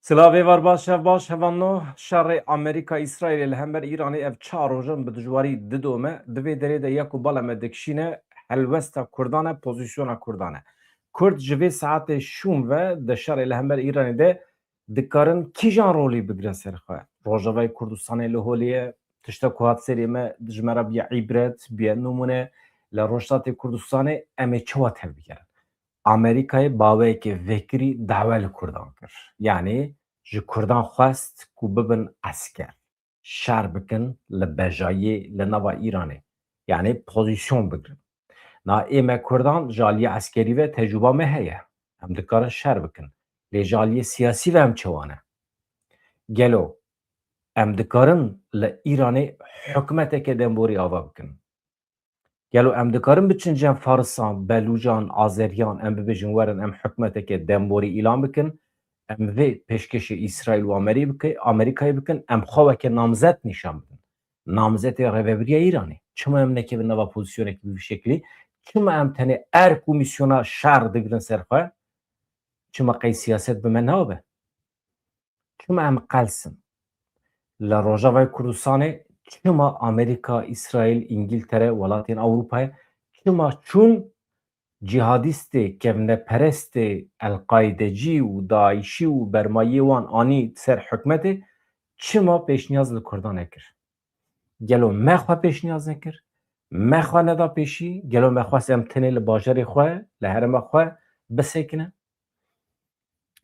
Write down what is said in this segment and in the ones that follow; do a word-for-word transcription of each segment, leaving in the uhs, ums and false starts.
Silavê var baş, hev baş, hevan no. Şerê Amerîka-Îsraîlê li hember Îranê ev çar roj in bi dijwarî didome. Di vê derê de ya ku bala me dikişîne, helwesta Kurdan e, pozîsyona Kurdan e. Kurd ji vê saetê şûn ve di şerê li hember Îranê de dikarin kîjan rolî bigrin ser xwe? Rojavayê Kurdistanê li holê ye, tişta ku hat serê me ji me re bûye îbret, bûye nimûne. Li Rojhilatê Kurdistanê em ê çawa tevbigerin? Amerîkayê baweyeke vekirî dawe li Kurdan kir. Yanî ji Kurdan xwest ku bibin esker, şer bikin li bejayiyê li nava Îranê. Yanî pozîsyon bigrin. Na ê me Kurdan ji aliyê eskerî ve tecrûba me heye. Em dikarin şer bikin. Lê ji aliyê siyasî ve em çawa ne? Gelo em dikarin li Îranê hikûmeteke demborî ava bikin? Gelo em dikarin biçin cem Farisan, Belûcan, Azeriyan, em bibêjin werin em hikûmeteke demborî îlan bikin, em vê pêşkêşê Îsraîl û Amerî bike-, Amerîkayê bikin, em xwe weke namzet nîşan bidin? Namzetê rêvebiriya Îranê. Çima em nekevin nava pozîsyonekî bi vî şeklî? Çima em tenê erk û mîsyona şer digirin ser xwe? Çima qey siyaset bi me nabe? Çima em qels in? Li Rojavayê Kurdistanê çima Amerîka, Îsraîl, Îngiltere, welatên Ewropayê çima çûn cîhadîstê, kevneperestê, elqaydecî û daîşî û bermayiyê wan anî ser hikûmetê, çima pêşniyaz li Kurdan nekir? Gelo me xwe pêşniyaz nekir? Me xwe neda pêşî? Gelo me xwest em tenê li bajarê xwe, li herêma xwe bisekinin?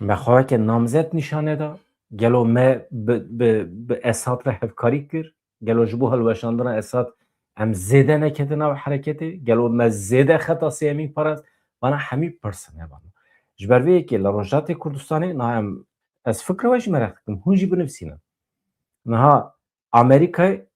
Me xwe weke namzet nîşan neda? Gelo me bi, bi, bi Esad re hevkarî kir? Gelo ji bo hilweşandina Esad em zêde neketin nav hereketê? Gelo me zêde xeta sêyemîn parast? Vana hemî pirs in hevan. Ji ber vê yekê li Rojhilatê Kurdistanê niha em, ez fikra we jî mereq dikim, hûn jî binivîsînin. Niha Amerîkayê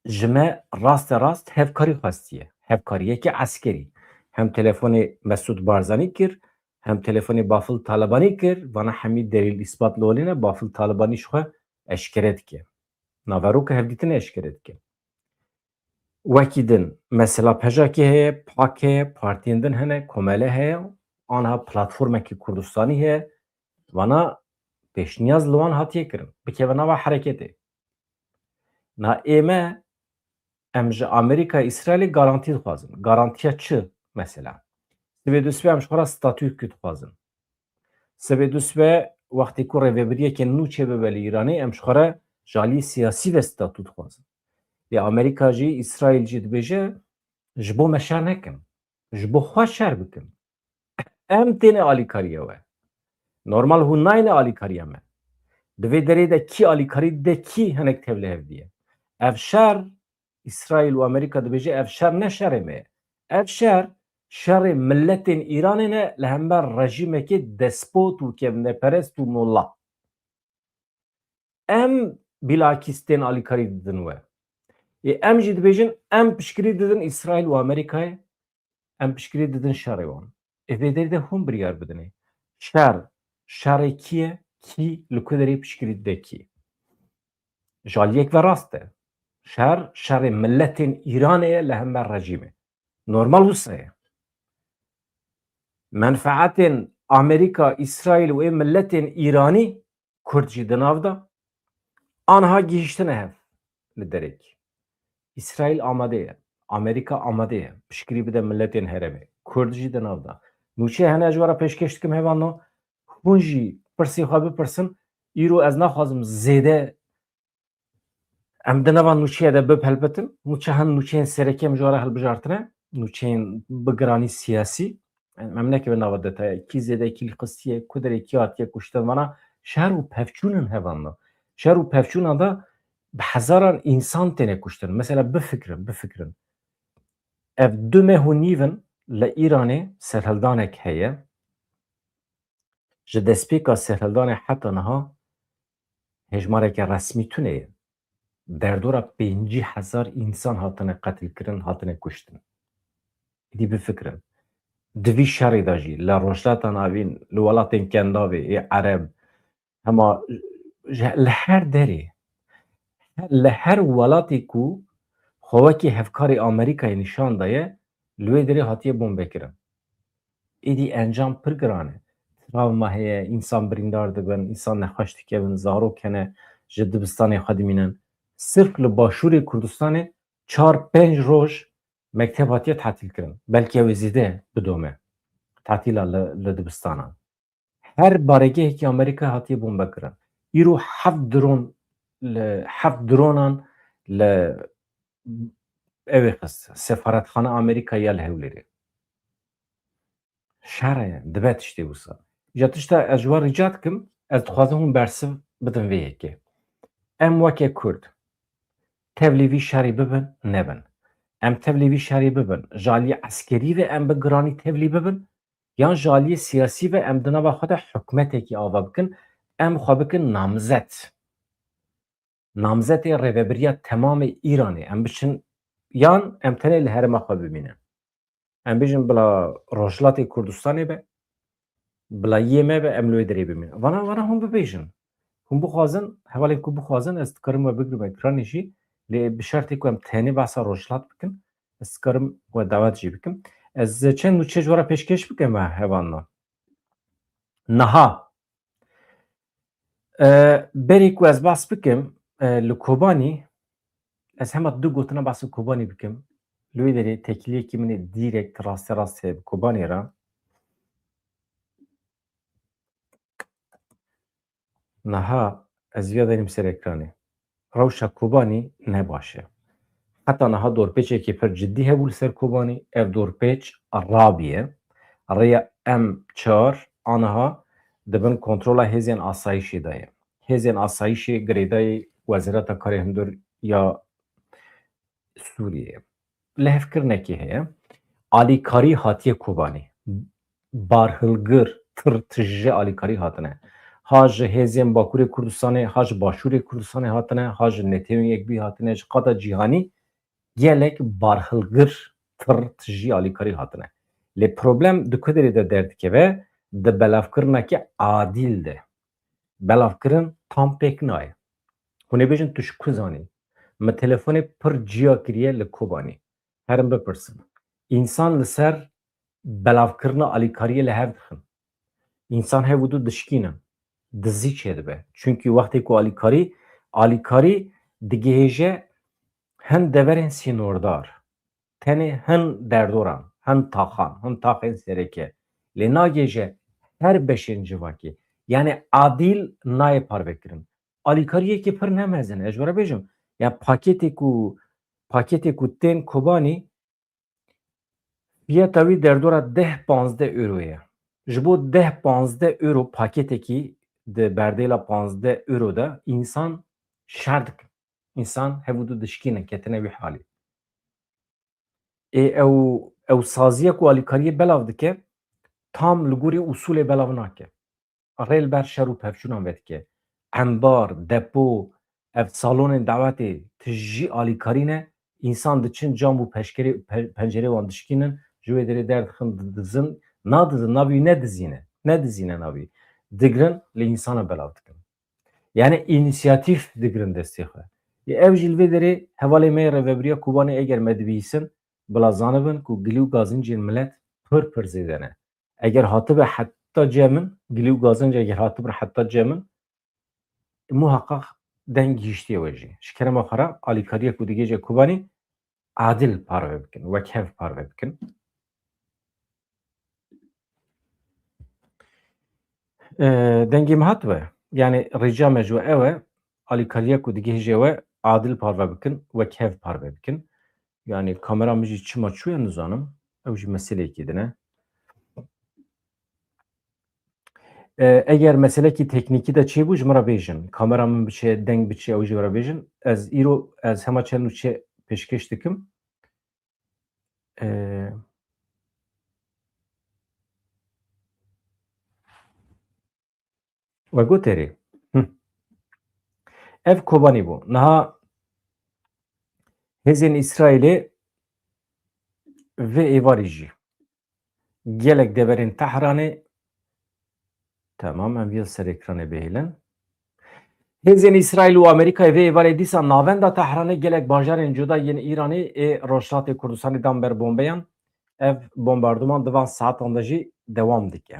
ji me raste rast hevkarî xwestiye. Hevkariyeke eskerî. Hem telefonê Mesûd Barzanî kir, hem telefonê Bafil Talibanî kir. Vana hemî delîl îspat li holê ne, Bafil Talibanî ji xwe eşkere dike. Naveroka hevdîtinê eşkere dike. Wekî din, mesela P J K heye, pak heye, partiyên din hene, komele heye, anha platformekî Kurdistanî heye. Vana pêşniyaz li wan hatiye kirin, bikeve nava hereketê. Na ê me, em ji Amerîka, Îsraîlê garantî dixwazin. Garantiya çi mesela? Sibê dusibê em ji xwe re statûyekî dixwazin. Sibê dusibê wextê ku rêvebiriyeke nû çêbibe li Îranê, em ji xwe re ji alî siyasî ve statû dixwazin. Lê Amerîka jî, Îsraîl jî dibêje, ji bo me şer nekin. Ji bo xwe şer bikin. Em têne alîkariya we. Normal hûn nayne alîkariya me. Di vê derê de kî alîkarî dide, kî hinek tevlihev diye? Ev şer, Îsraîl û Amerîka dibêje, ev şer ne şerê me ye. Ev şer, şerê miletên Îranê ne li hember rejîmekê despot û kevneperest û molla. Em bilakîs tên alîkarî didin we. Ê em jî dibêjin, em piştgirî didin Îsraîl û Amerîkayê, em piştgirî didin şerê wan. Ê vê derê de hûn biryar bidinê. Şer, şerê kî ye, kî li ku derê piştgirî dide kî? Ji aliyek ve rast e. Şer, şerê miletên Îranê ye li hember rejîmê. Normal wisa ye. Menfaetên Amerîka, Îsraîl û ê miletên Îranî Kurd jî di nav de. Anha gihîştine hev li derek. Îsraîl amade ye. Amerîka amade ye. Piştgirî bide miletên herêmê. Kurd jî di nav de. Nûçe hene ji we re pêşkêş dikim hevalno. Hûn jî pirsê xwe bipirsin. Îro ez naxwazim zêde em di nava nûçeya de bipelpitin. Nûçe hin nûçeyên sereke em ji we re hilbijartine. Nûçeyên bi giranî siyasî. Em nekevin nava detaya. Kî zêde kî lîqistiye, ku derê kî hatiye kuştin vana şer û pevçûn in hevan de. Şer û pevçûnan de bi hezaran însan têne kuştin. Mesela bifikirin, bifikirin. Ev du meh û nîv in li Îranê serhildanek heye. Ji destpêka serhildanê heta niha hejmareke resmî tune ye. Derdora pêncî hezar însan hatine qetilkirin, hatine kuştin. Êdî bifikirin. Di vî şerê de jî li Rojhilata Navîn, li welatên Kendavê, ê Ereb, hema ji, li her derê, li her welatê ku xwe wekî hevkarê Amerîkayê nîşan daye, li wê derê hatiye bombekirin. Êdî encam pir giran e. travma heye, însan birîndar dibin, însan nexweş dikevin, zarok hene ji dibistanê xwe dimînin. Sirf li Başûrê Kurdistanê çar pênc roj mekteb hatiye tatil kirin. Belkî ew ê zêde bidome tatîla li, li dibistanan. Her baregehekî Amerîka hatiye bombe kirin. Îro heft dron li, heft dronan li ew ê xist, sefaretxana Amerîka ya li Hewlêrê. Şer e, dibe tiştê wisa. Îja tişta ez ji we rica dikim, ez dixwazim hûn bersiv bidin vê yekê. Em weke Kurd tevlî vî şerî bibin, nebin. Em tevlî vî şerî bibin, ji aliyê eskerî ve em bi giranî tevlî bibin, yan ji aliyê siyasî ve em di nava xwe de hikûmetekî ava bikin, em xwe bikin namzet. Namzetê rêvebiriya temamê Îranê. Em biçin, yan em tenê li herêma xwe bimînin. Em bêjin bila Rojhilatê Kurdistanê be, bila yê me be, em li wê derê bimînin. Vana, vana hûn bibêjin. Hûn bixwazin, hevalên ku bixwazin, ez dikarim we bigrim ekranê jî, lê bi şertê ku em tenê behsa Rojhilat bikin, ez dikarim we dawet jî bikim. Ez çend nûçe ji we re pêşkêş bikim, me hevalno. Niha, e, berî ku ez behs bikim, e, li Kobanî, ez hema du gotina behsa Kobanî bikim. Li wê derê têkiliyekî min ê direkt raste rast heye bi Kobanê re. Niha ez viya derîm ser ekranê. Rewşa Kobanî ne baş e. Heta niha dorpêçekî pir cidî hebû li ser Kobanî. Ev dorpêç rabiye. Rêya M çar aniha di bin kontrola hêzên asayîşê de ye. Hêzên asayîşê girêdayî Wezareta Karê Hundir ya Sûriyeyê. Lihevkirinekê heye. Alîkarî hatiye Kobanî. Barhilgir, tir tijî alîkarî hatine. Ha ji hêzên Bakurê Kurdistanê, ha ji Başûrê Kurdistanê hatine, ha ji Netewên Yekbûyî hatine, ji qata cîhanî gelek barhilgir, tir tijî alîkarî hatine. Lê problem di ku derê de derdikeve, di belavkirinekê adîl de. Belavkirin tam pêk nayê. Hûn ê bêjin tu ji ku zanî? Min telefonê pir ciya kiriye li Kobanî. Herin bipirsin. Însan li ser belavkirina alîkariyê li hev dixin. Însan hev û du dişkînin. Dizî çêdibe. Çunkî wextê ku alîkarî, alîkarî digihêje hin deverên sînordar. Tenê hin derdoran, hin taxan, hin taxên sereke. Lê nagêje her beşên civakê. Yani adîl nayê parvekirin. Alîkariyekî pir ne mezin e, ez ji we re bêjim. Ya paketê ku, paketê ku tên Kobanî, fiyata wî derdora deh panzdeh euro ye. Ji bo deh panzdeh euro paketekî di berdêla panzdeh euro de însan şer dikin. Însan hev û du dişkînin, ketine wî halî. Ê ew, ew saziya ku alîkariyê belav dike, tam li gorî usûlê belav nake. Rê li ber şer û pevçûnan vedike. Embar, depo, ev salonên dawetê tijî alîkarî ne. Însan diçin cam û peşkerê, pe-, pencerê wan dişkînin, ji wê derê derdixin, didizin, nadizin, navê wî ne dizî ne. Ne dizî ne navê wî. Digrin, li însana belav dikin. Yani înîsiyatîf digrin destê xwe. Ê ev jî li vê derê hevalê me yê Rêvebiriya Kobanê eger me dibihîsin, bila zanibin ku gilî û gazincên milet pir pir zêde ne. Eger hatibe heta cem min, gilî û gazinc eger hatibin heta cem min, muhaqqaq deng gihîştiye we jî. Ji kerema xwe re alîkariya ku digihêje Kobanî adil parve bikin, wekhev parve bikin. E, dengê min hat we. Yani rica me ji we ew e, alîkariya ku digihêje we adil parve bikin, wekhev parve bikin. Yani kamera min jî çima çûye nizanim. Ew jî meseleyekî din e. E, eger meselekî teknîkî de çêbû, ji min re bêjin. Kamera min biçe, deng biçe, ew jî ji min re bêjin. Ez îro, ez hema çend nûçe pêşkêş dikim. E, We got erê. Hı. Ev Kobanî bû. Niha hêzên Îsraîlê vê êvarî jî gelek deverên Tehranê, temam, em vê ser ekranê bihêlin. Hêzên Îsraîl û Amerîkayê vê êvarê dîsa navenda Tehranê gelek bajarên cuda yên Îranê ê Rojhilatê Kurdistanê dan ber bombeyan. Ev bombarduman di van saetan de jî dewam dike.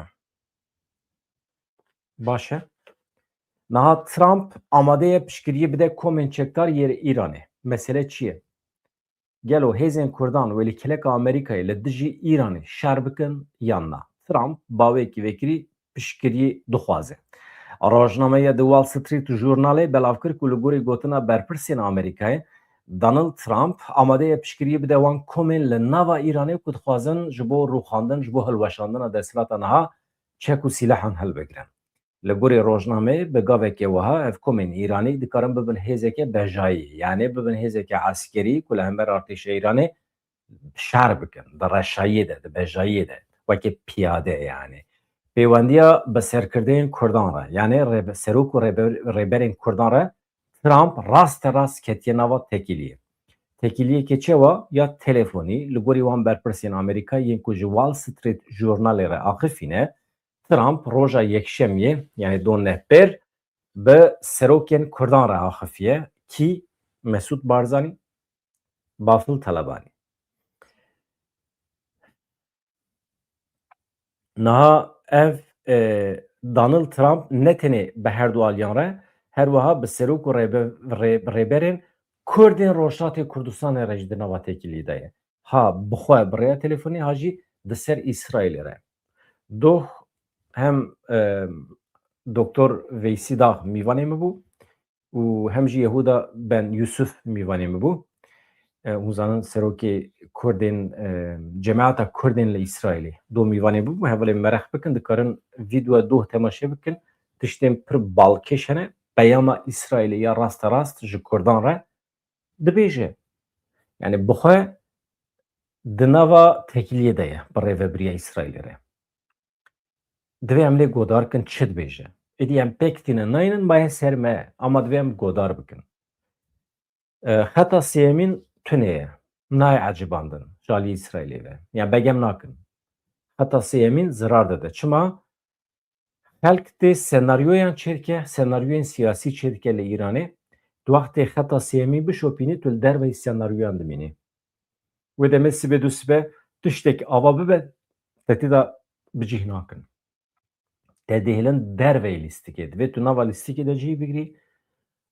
Baş e. Niha Trump amade ye piştgiriyê bide komên çekdar yê Îranê. Mesele çi ye? Gelo hêzên Kurdan wê li keleka Amerîkayê li dijî Îranê şer bikin yan na? Trump baweyekî vekirî piştgiriyê dixwaze. Rojnameya The Wall Street Journalê belav kir ku li gorî gotina berpirsên Amerîkayê, Donald Trump amade ye piştgiriyê bide wan komên li nava Îranê ku dixwazin ji bo rûxandin, ji bo hilweşandina desthilata niha çek û sîlehan hilbigirin. Li gorî rojnameyê bi gavekê wiha ev komên Îranî dikarin bibin hêzeke bejayî, yanî bibin hêzeke eskerî ku li hember artêşa Îranê şer bikin, di reşayiyê de, di bejayiyê de, weke piyade yanî. Pêwendiya bi serkirdeyên Kurdan re, yanî rêbe-, serok û rêbe-, rêberên Kurdan re Trump raste rast ketiye nava têkiliyê. Têkiliyeke çewa? Ya telefonî, li gorî wan berpirsên Amerîka yên ku ji Wall Street Journalê re axifîne, Trump roja Yekşemiyê, yanî don nehpêr, bi serokên Kurdan re axifiye. Kî? Mesûd Barzanî, Bafil Telebanî. Niha ev, e, Donald Trump ne tenê bi her du aliyan re, her wiha bi serok û rêbe-, rê-, rêberên Kurdên Rojhilatê Kurdistanê re jî di nava têkiliyê de ye. Ha bi xwe bi rêya telefonî, ha jî di ser Îsraîlê re. Doh hem, e, Doktor Veysî Dağ mîvanê min bû û hem jî Yehuda Ben Yusuf mîvanê min bû. E, hûn zanin serokê Kurdên, e, cemaeta Kurdên li Îsraîlê do mîvanê bû. Hevalê mereq bikin, dikarin vîdyoya doh temaşe bikin. Tiştên pir balkêş hene. Peyama Îsraîlê ya raste rast ji Kurdan re dibêje. Yanî bi xwe di nava têkiliyê de ye bi rêvebiriya Îsraîlê re. Divê em lê godar kin çi dibêje. Êdî em pêk tînin naynin, maye ser me, ama divê em godar bikin. E, xeta sêyemîn tune ye. Nayê ecibandin ji alî Îsraîlê ve. Yan begem nakin. Xeta sêyemîn zirar dide. Çima? Xelk tê senaryoyan çêdike, senaryoyên siyasî çêdike li Îranê. Di wextê xeta sêyemî bişopînî, tu li derveyî senaryoyan dimînî. Wê demê sibê du sibe tiştek ava bibe, te tê de bi cih nakin. Te dihêlin derveyî lîstikê. Divê tu nava lîstikê de cihî bigirî,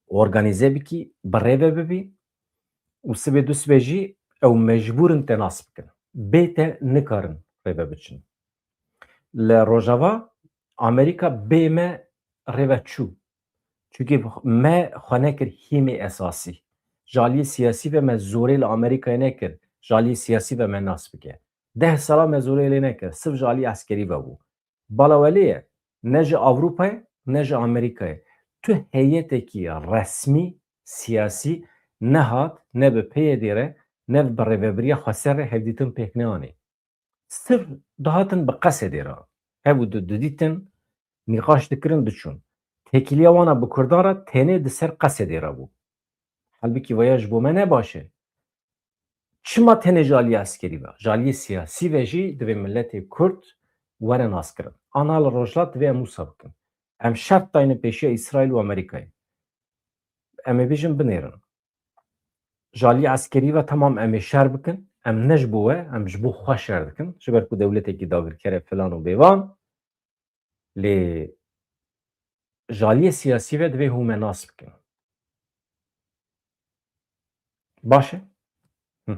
organîze bikî, bi rê ve bibî û sibê du sibe jî ew mecbûr in te nas bikin. Bê te nikarin rê ve biçin. Li Rojava Amerîka bê me rê ve çû. Çunkî me xwe nekir hîmê esasî. Ji aliyê siyasî ve me zorê li Amerîkayê nekir, ji aliyê siyasî ve me nas bike. Deh sala me zorê lê nekir, sirf ji aliyê eskerî ve bû. Bala we lê ye, ne ji Ewropayê, ne ji Amerîkayê. Tu heyetekî resmî, siyasî nehat, ne bi P Y D re, ne bi rêvebiriya xweser re hevdîtin pêk neanî. Sirf dihatin bi Qesedê re. Ev û di-, didîtin, nîqaş dikirin, diçûn. Têkiliya wana bi Kurdan re tenê di ser Qesedê re bû. Halbikî vaya ji bo me ne baş e. Çima tenê ji aliyê eskerî ve? Ji aliyê siyasî ve jî divê miletê Kurd were naskirin. Ana li Rojhilat divê em wisa bikin. Em şert daynin pêşiya Îsraîl û Amerîkayê. Em ê bêjin binêrin. Ji alî eskerî ve temam em ê şer bikin. Em ne ji bo we, em ji bo xwe şer dikin. Ji ber ku dewletekî dagirker e filan û bêvan. Lê ji aliyê siyasî ve divê hûn me nas bikin. Baş e? Hı.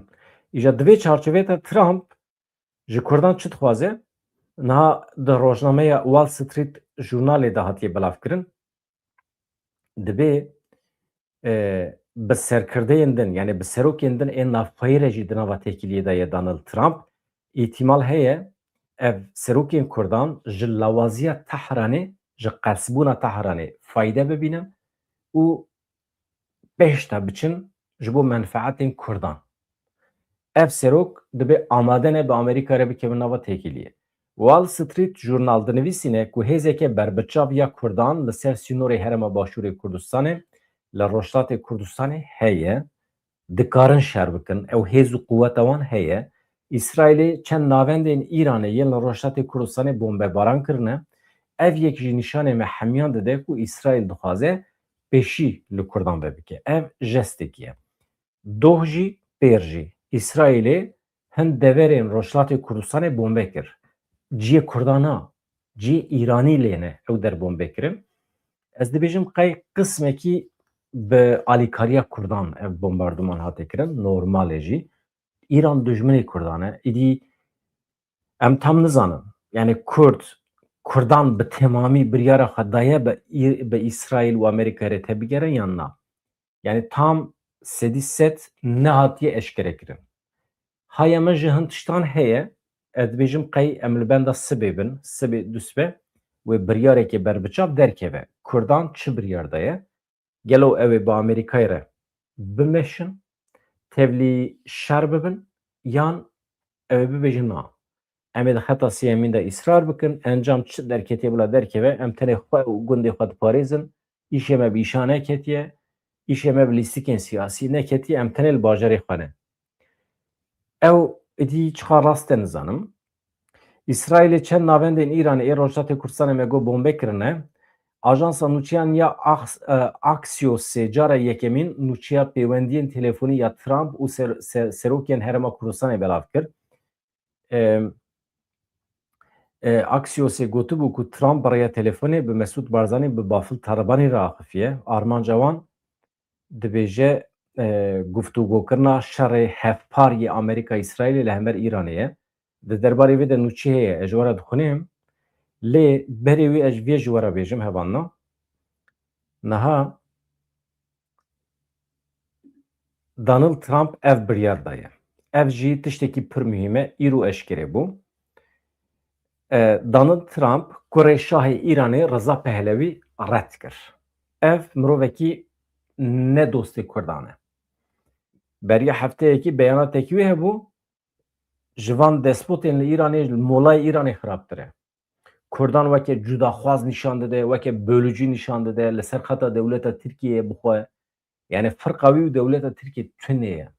Îja di vê çarçovê de Trump ji Kurdan çi dixwaze? Niha di rojnameya Wall Street Journalê de hatiye belavkirin. Dibê, e, bi serkirdeyên din, yanî bi serokên din ên navxweyî re jî di nava têkiliyê de ye Donald Trump. Îhtimal heye ev serokên Kurdan ji lawaziya Tehranê, ji qelsbûna Tehranê fayde bibînin û pêş de biçin ji bo menfeetên Kurdan. Ev serok dibe amade ne bi Amerîka re bikevin nava têkiliyê. Wall Street Journal dinivîsîne ku hêzeke berbiçav ya Kurdan li ser sînorê Herêma Başûrê Kurdistanê li Rojhilatê Kurdistanê heye, dikarin şer bikin, ew hêz û quweta wan heye. Îsraîlê çend navendên Îranê yên li Rojhilatê Kurdistanê bombebaran kirine. Ev yek jî nîşanê me hemiyan dide ku Îsraîl dixwaze pêşî li Kurdan ve bike. Ev jestekî ye. Doh jî, pêr jî Îsraîlê hin deverên Rojhilatê Kurdistanê bombe kir. Cihê Kurdan na. cihê Îranî lê ne ew der bombe kirin. Ez dibêjim qey qismekî bi alîkariya Kurdan ev bombarduman hate kirin, normal e jî. Îran dijminê Kurdan e. Îdî em tam nizanin. Yani Kurd, Kurdan bi temamî biryara xwe daye bi Î-, bi Îsraîl û Amerîkayê re tevbigere yan na? Yani tam sedî sed nehatiye eşkere kirin. Haya min ji hin tiştan heye, ez dibêjim qey em li benda sibê bin, sibê dusbe wê biryarekê berbiçav derkeve. Kurdan çi biryar daye? Gelo ew ê bi Amerîkayê re bimeşin, tevlî şer bibin, yan ew ê bibêjin na? Em ê di xeta sêyemîn de îsrar bikin, encam çi derketiye bila derkeve, em tenê xwe û gundê xwe diparêzin, îşê me bi îşa neketiye, îşê me bi lîstikên siyasî neketiye, em tenê li bajarê xwe ne. Ew êdî çiqa rast e nizanim. Îsraîlê çend navendên Îranê ê Rojhilatê Kurdistanê me got bombe kirine. Ajansa nûçeyan ya Ax-, e, Axiosê cara yekemîn nûçeya pêwendiyên telefonî ya Trump û ser-, se-, serokên Herêma Kurdistanê belav kir. E, e, Axiosê gotibû ku Trump bi rêya telefonê bi Mesûd Barzanî bi Bafil Talebanî re axifiye. Armanca wan dibêje, e, guftûgokirina şerê hevpar yê Amerîka-Îsraîlê li hember Îranê ye. Di derbarê vê de nûçe heye, ez ji we re dixwînim. Lê berê wî ez vê ji we re bêjim hevalno. Niha Donald Trump ev biryar daye. Ev jî tiştekî pir muhîm e, îro eşkere bû. E, Donald Trump kurê şahê Îranê Reza Pehlewî red kir. Ev mirovekî ne dostê Kurdan e. Beriya hefteyekî beyanateke wî hebû, ji van despotên li Îranê, li molayê Îranê xirabtir e. Kurdan weke cudaxwaz nîşan dide, weke bölücü nîşan dide, li ser xeta dewleta Tirkiyeyê bixwe. Yani firqa wî û dewleta Tirkiye tune ye.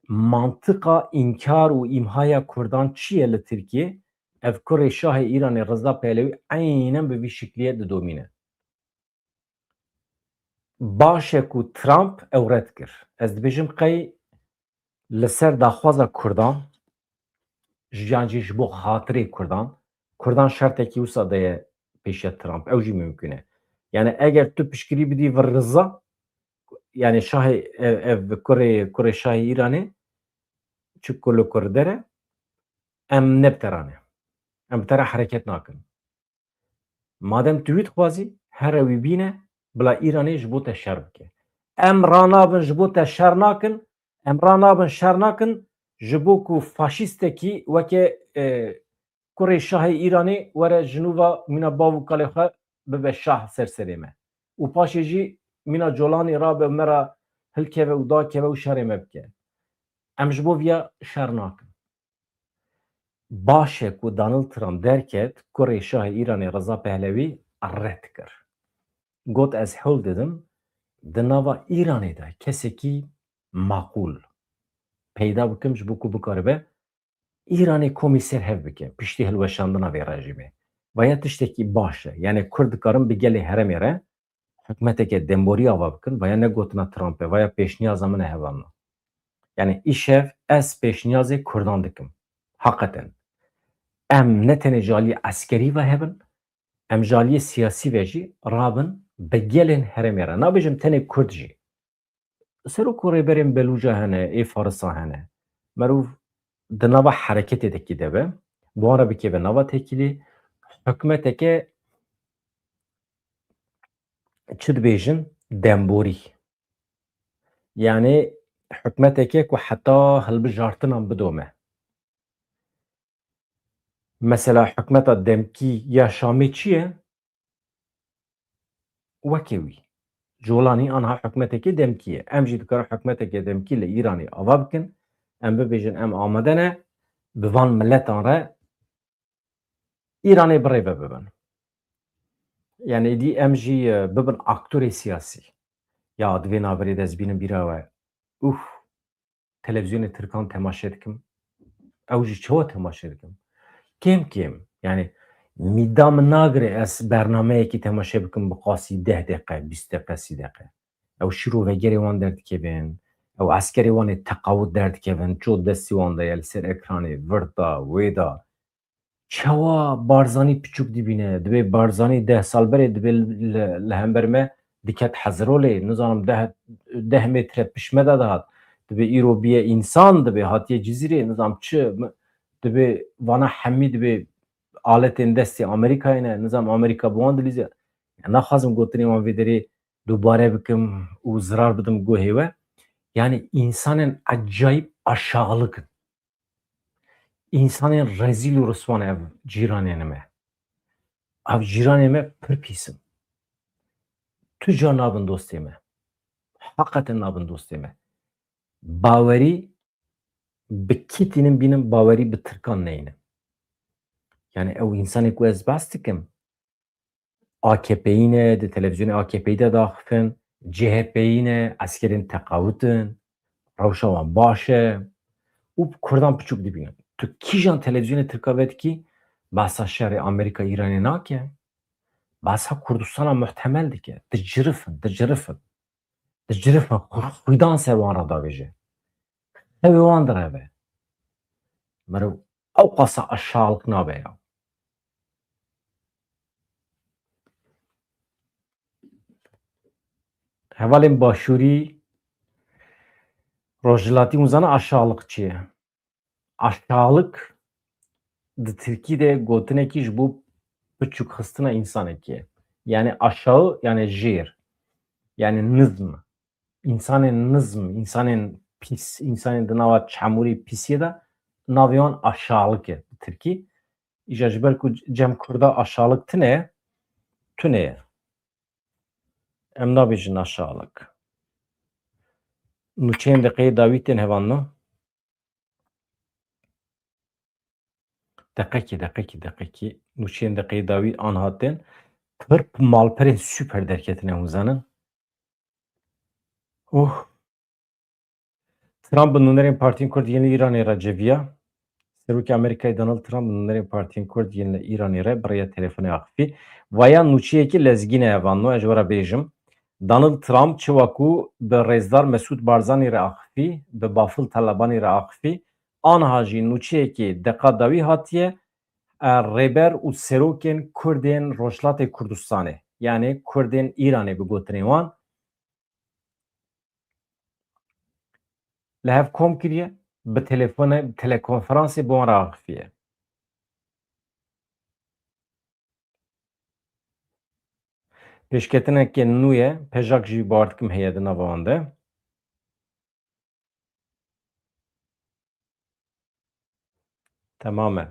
Mantiqa înkar û îmhaya Kurdan çi ye li Tirkiye? Ev kurê şahê Îranê Reza Pehlewî eynen bi vî şiklî ye, didomîne. Baş e ku Trump ew red kir. Ez dibêjim qey li ser daxwaza Kurdan, yan jî ji bo xatirê Kurdan, Kurdan şertekî wisa daye pêşiya Trump. Ew jî mimkun e. Yani eger tu piştgirî bidî vir Riza, yani şahê, ev, ev kurê, kurê şahê Îranê, çi ku li kur dere, em ne bi te re ne. Em bi te re hereket nakin. Madem tu wî dixwazî, here wî bîne, bila Îranê ji bo te şer bike. Em ranabin ji bo te şer nakin, em ranabin şer nakin, ji bo ku faşîstekî weke, e, kurê şahê Îranê were ji nû ve mîna bav û kalê xwe bibe şah ser serê me. Û paşê jî mîna Colanî rabe me re hilkeve û dakeve û şerê me bike. Em ji bo viya şer nakin. Baş e ku Donald Trump derket, kurê şahê Îranê Reza Pehlewî red kir. Got, ez hewl didim di nava Îranê de kesekî maqûl peyda bikim ji bo ku bikaribe Îranê komî ser hev bike piştî hilweşandina vê rejîmê. Vaya tiştekî baş e. Yani Kurd dikarin bi gelê herêmê re hikûmeteke demborî ava bikin, vaya ne gotina Trumpê, vaya pêşniyaza min e hevalno. Yani îşev ez pêşniyazê Kurdan dikim. Haqeten. Em ne tenê ji aliyê eskerî ve hebin, em ji aliyê siyasî ve jî rabin bi gelên herêmê re. Nabêjim tenê Kurd jî. Serok û rêberên Belûca hene, ê Farisa hene. Merov di nava hereketê de kî de be, bi wan re bikeve nava têkilî, hikûmeteke çi dibêjin, demborî. Yani hikûmeteke ku heta hilbijartinan bidome. Mesela hikûmeta demkî ya Şamê çi ye? Weke wî. Colanî anha hikûmeteke demkî ye. Em jî dikarin hikûmeteke demkî li Îranê ava bikin. Em bibêjin em amade ne bi van miletan re Îranê bi rê ve bibin. Yani êdî em jî, e, bibin aktorê siyasî. Ya di vê navberê de ez bînim bîra we. Uf, televîzyonê tirkan temaşe dikim. Ew jî çawa temaşe dikim? Kêm kêm. Yani mîda min nagire ez bernameyekî temaşe bikim bi qasî deh deqe, bîst deqe, sî deqe. Ew şîr û vegerê wan derdikevin. Ew eskerê wan ê teqawit derdikevin. Ço destî wan de ye li ser ekranê, vir da, wê da. Çawa Barzanî piçûk dibîne? Dibê Barzanî deh sal berê dibê li, li hember me diket Hezirolê, nizanim deh, deh metre pişt me de dihat. Dibê îro biye însan, dibê hatiye Cizîrê, nizanim çi, mi-, dibê vana hemî dibê aletên destê Amerîkayê ne, nizanim Amerîka bi wan dilîze. Ya naxwazim gotinê wan vê derê dubare bikim û zirar bidim guhê we. Yani însanên ecayîb aşağılık in. Însanên rezîl û riswan ev cîranên me. Ev cîranê me pir pîs in. Tu ca nabin dostê me. Heqeten nabin dostê me. Bawerî bi kî tînin bînin, bawerî bi Tirkan neynin. Yani ew însanê ku ez behs dikim, A K P'yî ne, di televîzyonê A K P'yî de daxifin, C H P'yî ne, eskerên teqawit in, rewşa wan baş e û bi Kurdan piçûk dibînin. Tu kîjan televîzyonê Tirka vedikî, behsa şerê Amerîka Îranê nake, behsa Kurdistana muhtemel dike. Dicirifin, dicirifin. Dicirifin, xu-, xwîdan ser wan re davêje. Xewê wan direve. Meriv ew qasa aşağılık nabe ya. Hevalên başûrî, rojhilatî, hûn zana aşağılık çi ye? Aşağılık di tirkî de gotinekî ji bo piçûkxistina însanekî ye. Yani aşağı, yani jêr. Yani nizm. Însanên nizm, însanên pîs, însanên di nava çemûrê pîsiyê de navê wan aşağılık e bi tirkî. Îja ji ber ku cem Kurda aşağılık tune ye, tune ye. Em nabêjin aşağılık. Nûçeyên deqeyê dawî tên hevalno. Deqekî, deqekî, deqekî. Nûçeyên deqeyê dawî an hatin. Pir malperên super derketine hûn zanin. Uh. Trump bi nûnerên Partiyên Kurd yên li Îranê re ceviya. Serokê Amerîkayê Donald Trump bi nûnerên Partiyên Kurd yên li Îranê re bi rêya telefonê axifî. Vaya nûçeyekî lezgîn e, hevalno, ez ji we re bêjim. Donald Trump çi wekû bi rêzdar Mesûd Barzanî re axifî, bi Bafil Talabanî re axifî, anha jî nûçeyekî deqa dawî hatiye, e, rêber û serokên Kurdên Rojhilatê Kurdistanê, yanî Kurdên Îranê bi gotinên wan, li hev kom kiriye, bi telefone, telekonferansê bi wan re axifiye. Pêşketineke nû ye, pejak jî bawer dikim heye di nava wan de. Temam e.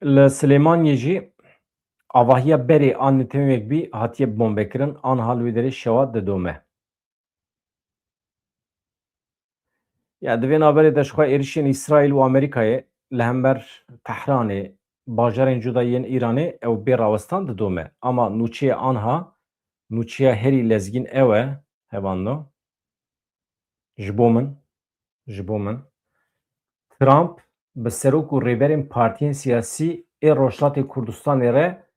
Li Silêmaniyê jî avahiya berê an nitewek bî hatiye bombekirin, an hal wê derê şewa didome. Ya, di vê navberê de ji xwe êrişên Îsraîl û Amerîkayê li hember Tehranê, bajarên cuda yên Îranê ew bê rawestan didome. Ama nûçeya anha, nûçeya herî lezgîn ew e, hevalno. Ji bo min, ji bo min, Trump bi serok û rêberên partiyên siyasî ê Rojhilatê Kurdistanê re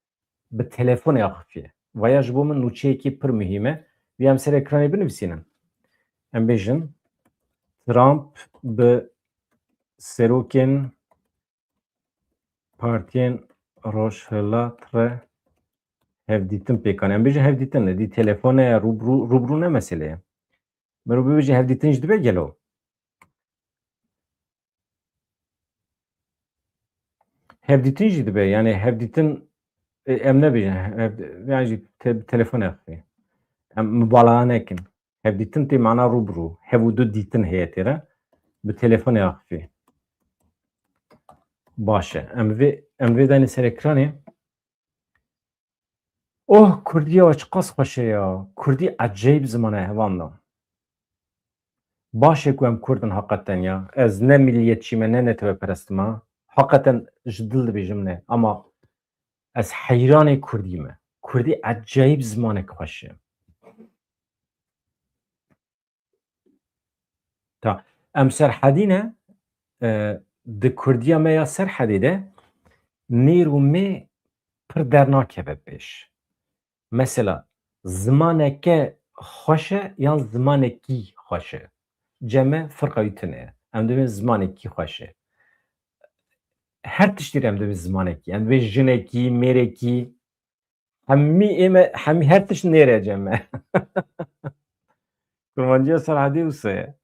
bi telefonê axifiye. Vaya ji bo min nûçeyekî pir muhîm e. Vê em ser ekranê binivîsînin. Em bêjin, Trump bi serokên partiyên Rojhilat re hevdîtin pêkan. Em bêjin hevdîtin, dî telefon e, rûbirû, rûbirû ne mesele ye. Merû bibêje hevdîtin jî dibe gelo? Hevdîtin jî dibe, yani hevdîtin, e, em nebêjin, hev-, yani jî te-, telefon axivî. Em mubalaxa nekin. Hevdîtin tê mana rûbirû. Hev û du dîtin heye tê re. Bi telefonê axivî. Baş e. Em vê, em vê dayne ser ekranê. Oh, Kurdiya we çiqas xweş e ya. Kurdî ecayîb ziman e, hevalno. Baş e ku em Kurd in heqeten ya. Ez ne milliyetçî me, ne neteweperest me. Heqeten ji dil dibêjim ne. Ama ez heyranê Kurdî me. Kurdî ecayîb zimanek xweş e. Ta em Serhedî ne, e, di Kurdiya me ya Serhedê de nêr û mê pir dernakeve pêş. Mesela, zimaneke xweş e yan zimanekî xweş e? Cem e, firqa wî tune ye. Em dibên zimanekî xweş e. Her tiştî re em dibê zimanekî. Em dibê jinekî, mêrekî. Hemî ê me, hemî her tişt nêre cem me. Kurmanciya Serhedê wisa ye.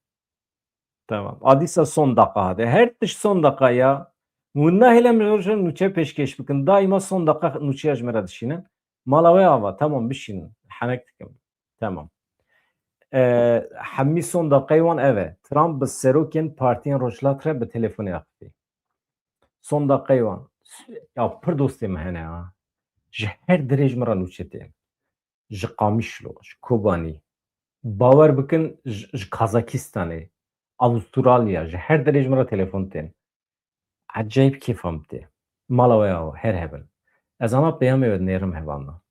Tamam. A dîsa son deqa hate. Her tişt son deqa ya. Hûn nahêlin em roja nûçe pêşkêş bikin. Daîma son deqa nûçeya ji me re dişînin. Mala we ava. Tamam, bişînin. Henek dikim. Tamam. Ee, hemî son deqeyê wan ev e. Trump bi serokên partiyên Rojhilat re bi telefonê axifî. Son deqeyê wan. Ya pir dostê min hene ha. Ji her derê ji min re nûçe tên. Ji Qamişlo, ji Kobanî. Bawer bikin, ji, ji Kazakistanê, Avustralya, ji her derê ji min re telefon tên. Ecayîb kêfa min tê. Mala we ya, her hebin. Ez ana peyamê we dinêrim hevalno.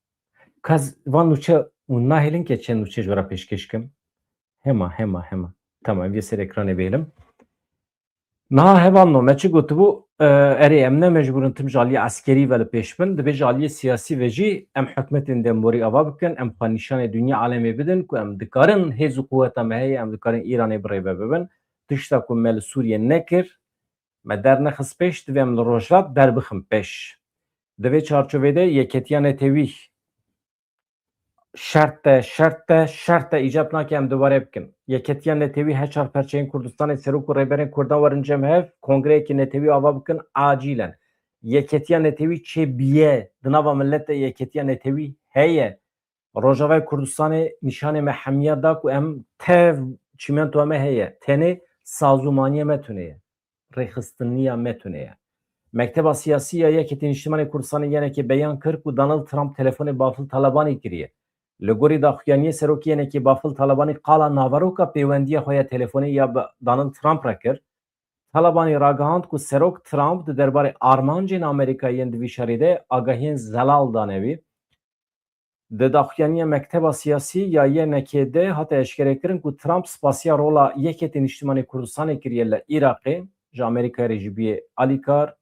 Ka ez van nûçe û nahêlin ke çend nûçe ji we re pêşkêş kim? Hema, hema, hema. Tamam, vê ser ekranê bêlim. Niha hevalno, me çi gotibû? E, erê, em ne mecbûr in tim ji aliyê eskerî ve li pêş bin. Dibê ji aliyê siyasî ve jî em hikûmetên demborî ava bikin, em xwe nîşanê dinya alemê bidin ku em dikarin, hêz û quweta me heye, em dikarin Îranê bi rêve bibin. Tişta ku me li Sûriyê nekir, me dernexist pêş, divê em li Rojhilat derbixin pêş. Di vê çarçovê de Yeketiya Netewî şert e, şert e, şert e, îcab nake em dubare bikin. Yeketiya Netewî her çar perçeyên Kurdistanê, serok û rêberên Kurdan werin cem hev, kongreyekî netewî ava bikin acîlen. Yeketiya Netewî çê biye, di nava millet de Yeketiya Netewî heye. Rojavayê Kurdistanê nîşanê me hemiya da ku em tev çîmento me heye. Tenê sazûmaniya me tune ye. Rêxistiniya me tune ye. Mekteba Siyasî ya Yekêtî Nîştimanê Kurdistanê yenekê beyan kir ku Donald Trump telefonê Bafil Talabanî kiriye. Li gorî daxuyaniyê serokê yenekê Bafil Talabanî qala naveroka pêwendiya xwe ya telefonê ya bi Donald Trump re kir. Talabanî ragihand ku serok Trump di derbarê armancên Amerîkayê yên di vî şerî de agahiyên zelal dane wî. Di daxuyaniya Mekteba Siyasî ya Y N K'ê de hate eşkerekirin ku Trump spasiya rola Yekêtî Nîştimanê Kurdistanê kiriye li Iraqê, ji Amerîkayê re jî bûye alîkar.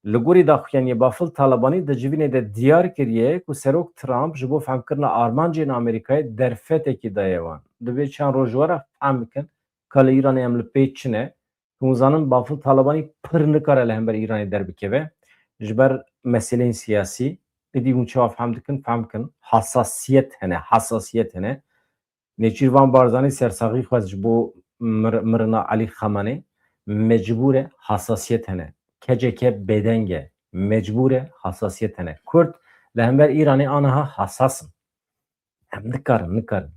Li gorî daxuyaniyê Bafil Talabanî di civînê de diyar kiriye ku Serok Trump ji bo fehmkirina armancên Amerîkayê derfetekî daye wan. Divê çend roj were fehm bikin ka li Îranê em li pêş çi ne. Hûn zanin Bafil Talabanî pir nikare li hember Îranê derbikeve. Ji ber meseleyên siyasî, êdî hûn çawa fehm dikin, fehm bikin. Hasasiyet hene, hasasiyet hene. Nêçîrvan Barzanî sersaxî xwest ji bo mir-, mirina Elî Xamenê. Mecbûr e, hasasiyet hene. K C K bêdeng e. Mecbûr e, hasasiyet hene. Kurd li hember Îranê aniha hasas in. Em nikarin, nikarin.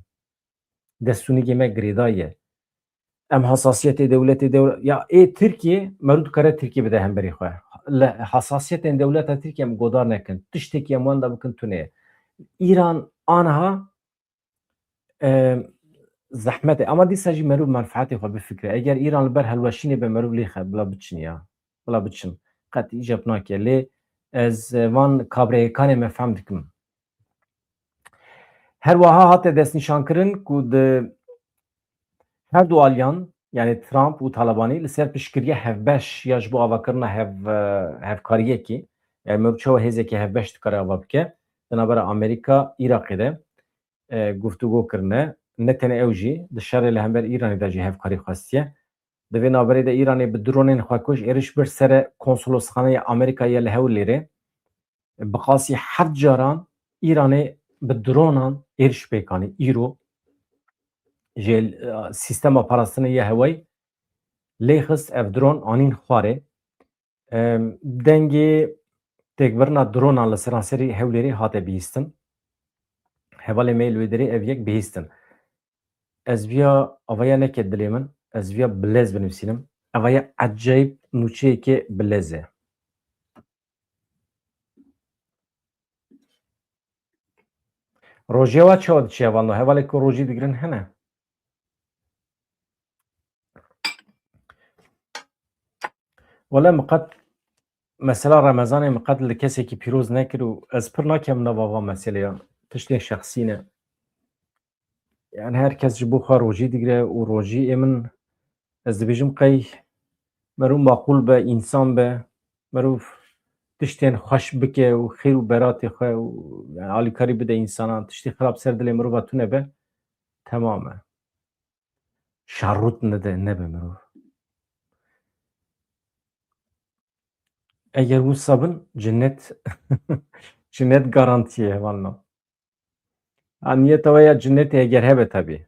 Destûnîgê me girêdayî ye. Em hasasiyetê dewletê dew-, ya ê Tirkiye, merû dikare Tirkiye bide hemberî xwe. Li hasasiyetên dewleta Tirkiye em godar nekin. Tiştekî em wenda bikin tune ye. Îran aniha, e, zehmet e. Ama dîsa jî merû menfaetê xwe bifikire. Eger Îran li ber hilweşînê be merû lê xe-, bila biçin ya. Bila biçin. Qet îcab nake. Lê ez, e, van kabreyêkanê me fehm dikim. Her wiha hate destnîşankirin ku di her du aliyan, yanî Trump û Talabanî, li ser piştgiriya hevbeş ya ji bo avakirina hev-, hevkariyekî, yanî merû çawa hêzekî hevbeş dikare ava bike, di navbera Amerîka, Iraqê de, e, guftûgo kirine. Ne tenê ew jî, di şerê li hember Îranê de jî hevkarî xwestiye. Di vê navberê de Îranê bi dronên xwekuj êriş bir sere konsolosxaneya Amerîkayê li Hewlêrê. Bi qasî heft caran Îranê bi dronan êriş pêk anî. Îro ji, e, sîstema parastinê ya hewayî lê xist, ev dron anîn xwarê. Em, dengê têkbirina dronan li seranserî Hewlêrê hate bihîstin. Hevalê me yê li wê derê ev yek bihîstin. Ez viya avaya neke dilê min, ez viya bi lez binivîsînim. Evaya ecayîb nûçeyekê bi lez e. Rojî wa çawa diçe hevalno? Hevalê ku rojî digirin hene? Wele min qet mesela Remezanê min qet li kesekî pîroz nekir û ez pir nakem nava van meseleyan. Tiştên şexsî ne. Yani her kes ji bo xwe rojî digire û rojî ê min, ez dibêjim qey merû maqûl be, însan be, merûv tiştên xweş bike û xêr û beratê xwe û yani alîkarî bide însanan, tiştê xirab ser dilê mirova tune be, temam e. Şerrût nede, nebe mirov. Eger wisa bin, cinnet, cinnet garantî ye, hevalno. Ha, niyeta we ya cinnetê eger hebe tabii.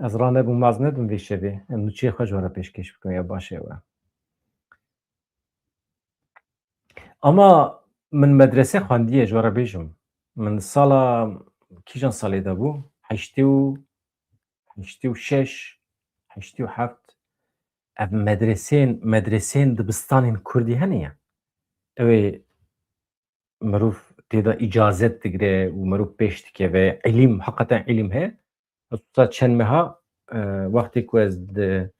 Ez ranebûm, ez nedim vê şevê. Em nûçeyê xwe ji we re pêşkêş bikim ya baş e we. Ama min medrese xwendiye, ji we re bêjim. Min sala, kîjan salê de bû? Heştê û, heştê û şeş, heştê û heft. Ev medresên, medresên dibistanên kurdî hene ya. Ew ê mirov tê de îcazet digire û mirov pêş dikeve. Îlim, heqeten îlim heye. Heta çend meha, e, wextê ku ez di,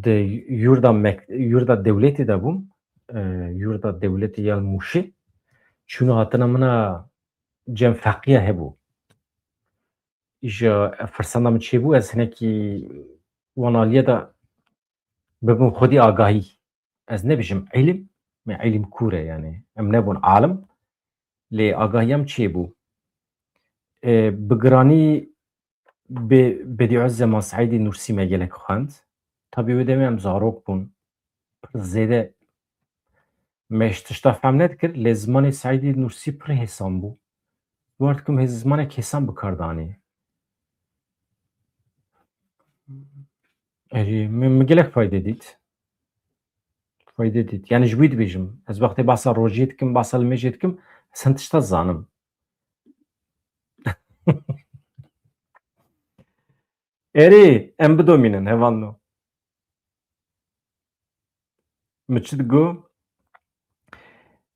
di yurda mek-, yurda dewletê de bûm, e, yurda dewletê ya Mûşê, çûna hatina min a cem feqiya hebû. Îja firsenda min çêbû, ez hinekî wan aliyê de bibim xwedî agahî. Ez nebêjim îlim, me îlim kûr e, yani em nebûn alim, lê agahiya min çêbû. E, bi giranî Bê-, Bedîuzzeman Seîdî Nûrsî me gelek xwend. Tabî wê demê em zarok bûn. Pir zêde me ji tişta fehm nedikir, lê zimanê Seîdî Nûrsî pir hêsan bû. War dikim hê zimanek hêsan bi kar danê. Erê, min, min gelek fayde dît. Fayde dît. Yani ji wî dibêjim. Ez wextê bahsa rojiyê dikim, bahsa limêjê dikim, ez hin tişta zanim. Erê, em bidomînin, hevalno. Min çi digo?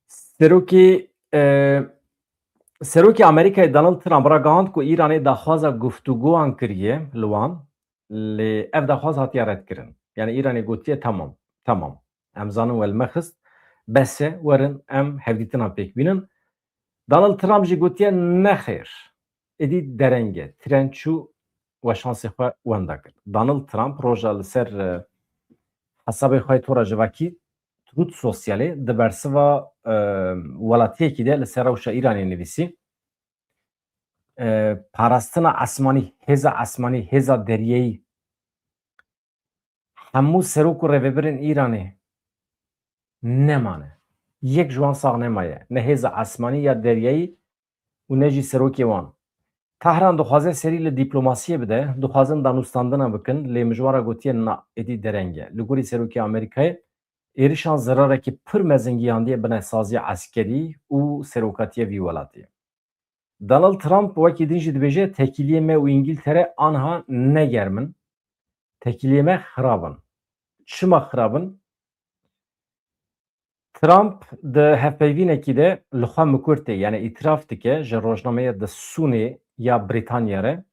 Serokê, e, Serokê Amerîkayê Donald Trump ragihand ku Îranê daxwaza guftûgoyan kiriye li wan, lê ev daxwaz hatiye redkirin. Yani Îranê gotiye, tamam, tamam. Em zanin we li me xist, bes e, werin em hevdîtina pêk bînin. Donald Trump jî gotiye, nexêr, êdî dereng e, tren çû, we şansê xwe wenda kir. Donald Trump roja li ser, e, hesabê xwe yê tora civakî Truth Socialê di bersiva, e, welatiyekî de li ser rewşa Îranê nivîsî, e, parastina esmanî, hêza esmanî, hêza deriyeyî, hemû serok û rêvebirên Îranê nemane. Yek ji wan sax nemaye. Ne hêza esmanî ya deryayî û ne jî serokê wan. Tehran dixwaze serî li dîplomasiyê bide, dixwazin danûstandina bikin, lê min ji wan re gotiye, na, êdî dereng e. Li gorî serokê Amerîkayê, êrişan zirarekî pir mezin gihandiye binesaziya eskerî û serokatiya vî welatê. Donald Trump wekî din jî dibêje, tekîliyê me û Îngiltere anha ne germ in. Tekîliyê me xirab in. Çima xirab in? Trump di hevpeyvînekî de li xwe mikur tê, yani îtiraf dike ji rojnameya The Sunê ya Brîtanya re,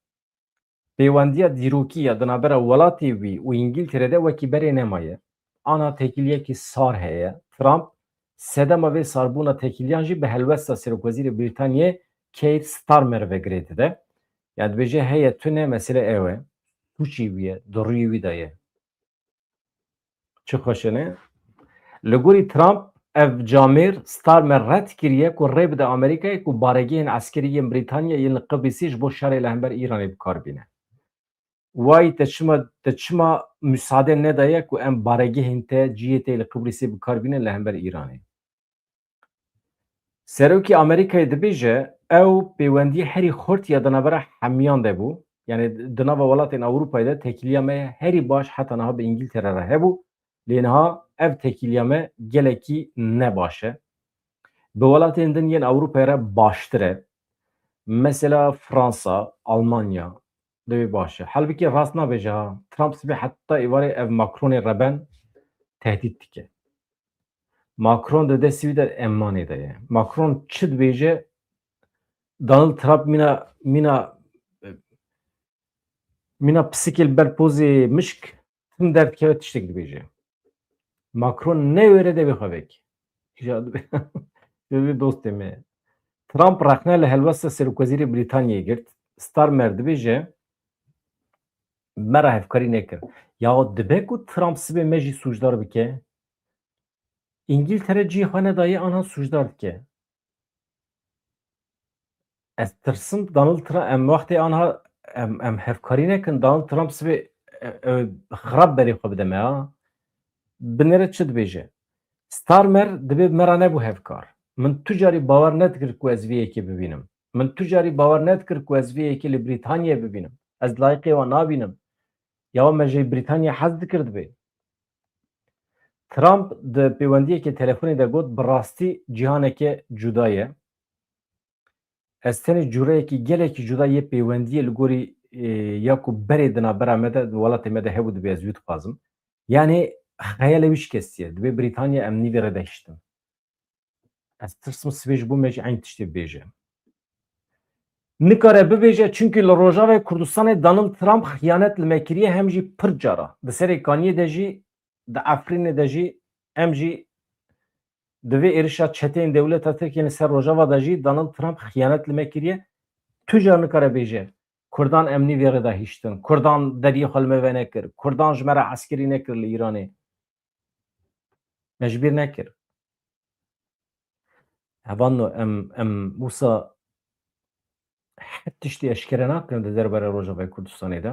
pêwendiya dîrokî ya di navbera welatê wî û Îngiltere de wekî berê nemaye. Ana tekîliyekî sar heye. Trump sedema vê sarbûna tekîliyan jî bi helwesta serokwezîrê Brîtanyê Keir Starmer ve girê dide. Yani dibêje heye tune mesele ew e. Sûcê wî ye, di rûyê wî de ye. Çi xweş e, ne? Li gorî Trump ev camêr Starmer red kiriye ku rê bide Amerîkayê ku baregehên eskerî yên Brîtanya yên li Qibrîsê ji bo şerê li hember Îranê bi kar bîne. Wayî te çima, te çima misade nedaye ku em baregehên te, cihê te li Qibrîsê bi kar bînin li hember Îranê? Serokê Amerîkayê dibêje, ew pêwendiyê herî xurt ya di navbera hemiyan de bû. Yani di nava welatên Ewropayê de tekîliya me herî baş heta niha bi Îngiltere re hebû. Lê niha ev tekîliya me gelekî ne baş e. Bi welatên din yên Ewropayê re baştir e. Mesela Fransa, Almanya, divê baş e. Halbikî rast nabêje ha. Trump sibê heta êvarê ev Macronê reben tehdît dike. Macron di destê wî de emanê de ye. Macron çi dibêje, Donald Trump mîna, mîna, mîna pisikê li ber pozê mişk tim derdikeve tiştek dibêje. Macron ne wêre de bê xwe vek. Îja dibe. Divê dostê me. Trump rexne li helwesta serokwezîrê Brîtanyayê girt. Starmer dibêje, me re hevkarî nekir. Ya dibe ku Trump sibê me jî sûcdar bike? Îngiltere cihê xwe nedaye, anha sûcdar dike. Ez tirsim Donald Trump, em wextê anha em, em hevkarî nekin, Donald Trump sibê, e, e, xirab berê xwe bide me ha. Binêre çi dibêje? Starmer dibê me re nebû hevkar. Min tu carî bawer nedikir ku ez vê yekê bibînim. Min tu carî bawer nedikir ku ez vê yekê li Brîtanyayê bibînim. Ez layqê wan nabînim. Ya me ji Brîtanya hez dikir dibê. Trump di pêwendiyeke telefonê de got, bi rastî cîhaneke cuda ye. Ez tenê cûreyekî gelekî cuda yê pêwendiyê li gorî, e, ya ku berê di navbera me de, di welatê me de hebû dibê ez wî dixwazim. Yanî xeyalê wî şikestiye. Dibê Brîtanya em nîvê re de hiştin. Ez tirsim sibê ji bo me jî eyn tiştê bibêje. Nikare bibêje, çunkî li Rojavayê Kurdistanê Donald Trump xiyanet li me kiriye, hem jî pir cara. Di Serê Kaniyê de jî, di Efrînê de jî, em jî di vê êrişa çeteyên dewleta Tirkiyê li ser Rojava de jî Donald Trump xiyanet li me kiriye. Tu car nikare bêje, Kurdan em nîvê re de hiştin. Kurdan deriyê xwe li me venekir. Kurdan ji me re eskerî nekir li Îranê. Me ji bîr nekir. Hevalno em, em wisa her tiştî eşkere nakin di derbera Rojavayê Kurdistanê de.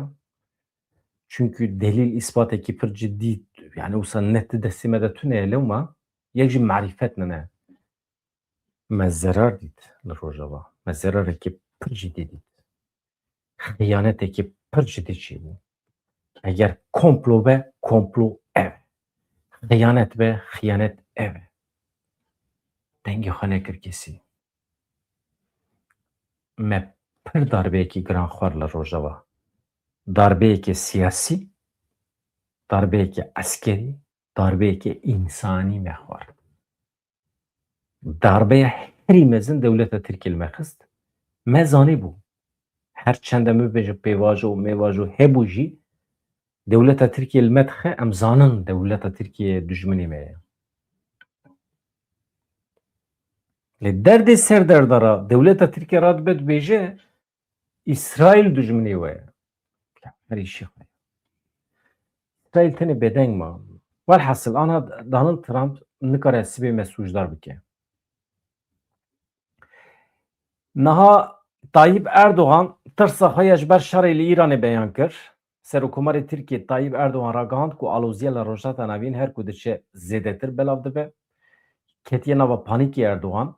Çünkü delîl îspatekî pir cidî, yani wisa net di destê me de tune ye lewma, yek jî marîfet nine. Me zerar dît li Rojava. Me zerarekî pir cidî dît. Xiyanetekî pir cidî çêbû. Eger komplo be, komplo ev e. Xiyanet be, xiyanet ev e. Dengê xwe nekir kesî. Me pir darbeyekî giran xwar li Rojava. Darbeyeke siyasî, darbeyeke eskerî, darbeyeke însanî me xwar. Darbeya herî mezin dewleta Tirkiyê li me xist. Me zanîbû. Her çend em bibêjin pêvajo û mêvajo hebû jî, dewleta Tirkiyê li me dixe, em zanin dewleta Tirkiyê dijminê me ye. Lê derdê ser derdara dewleta Tirkiyê radibe dibêje, Îsraîl dijminê we ye. Ya, her îşê xwe ye. Îsraîl tenê bêdeng ma. Welhasil, ana Donald Trump nikare sibê me sûcdar bike. Niha Tayyip Erdogan tirsa xwe ya ji ber şerê li Îranê beyan kir. Serokkomarê Tirkiyê Tayyip Erdogan ragihand ku aloziya li Rojhilata Navîn her ku diçe zêdetir belav dibe. Ketiye nava panîkê Erdogan.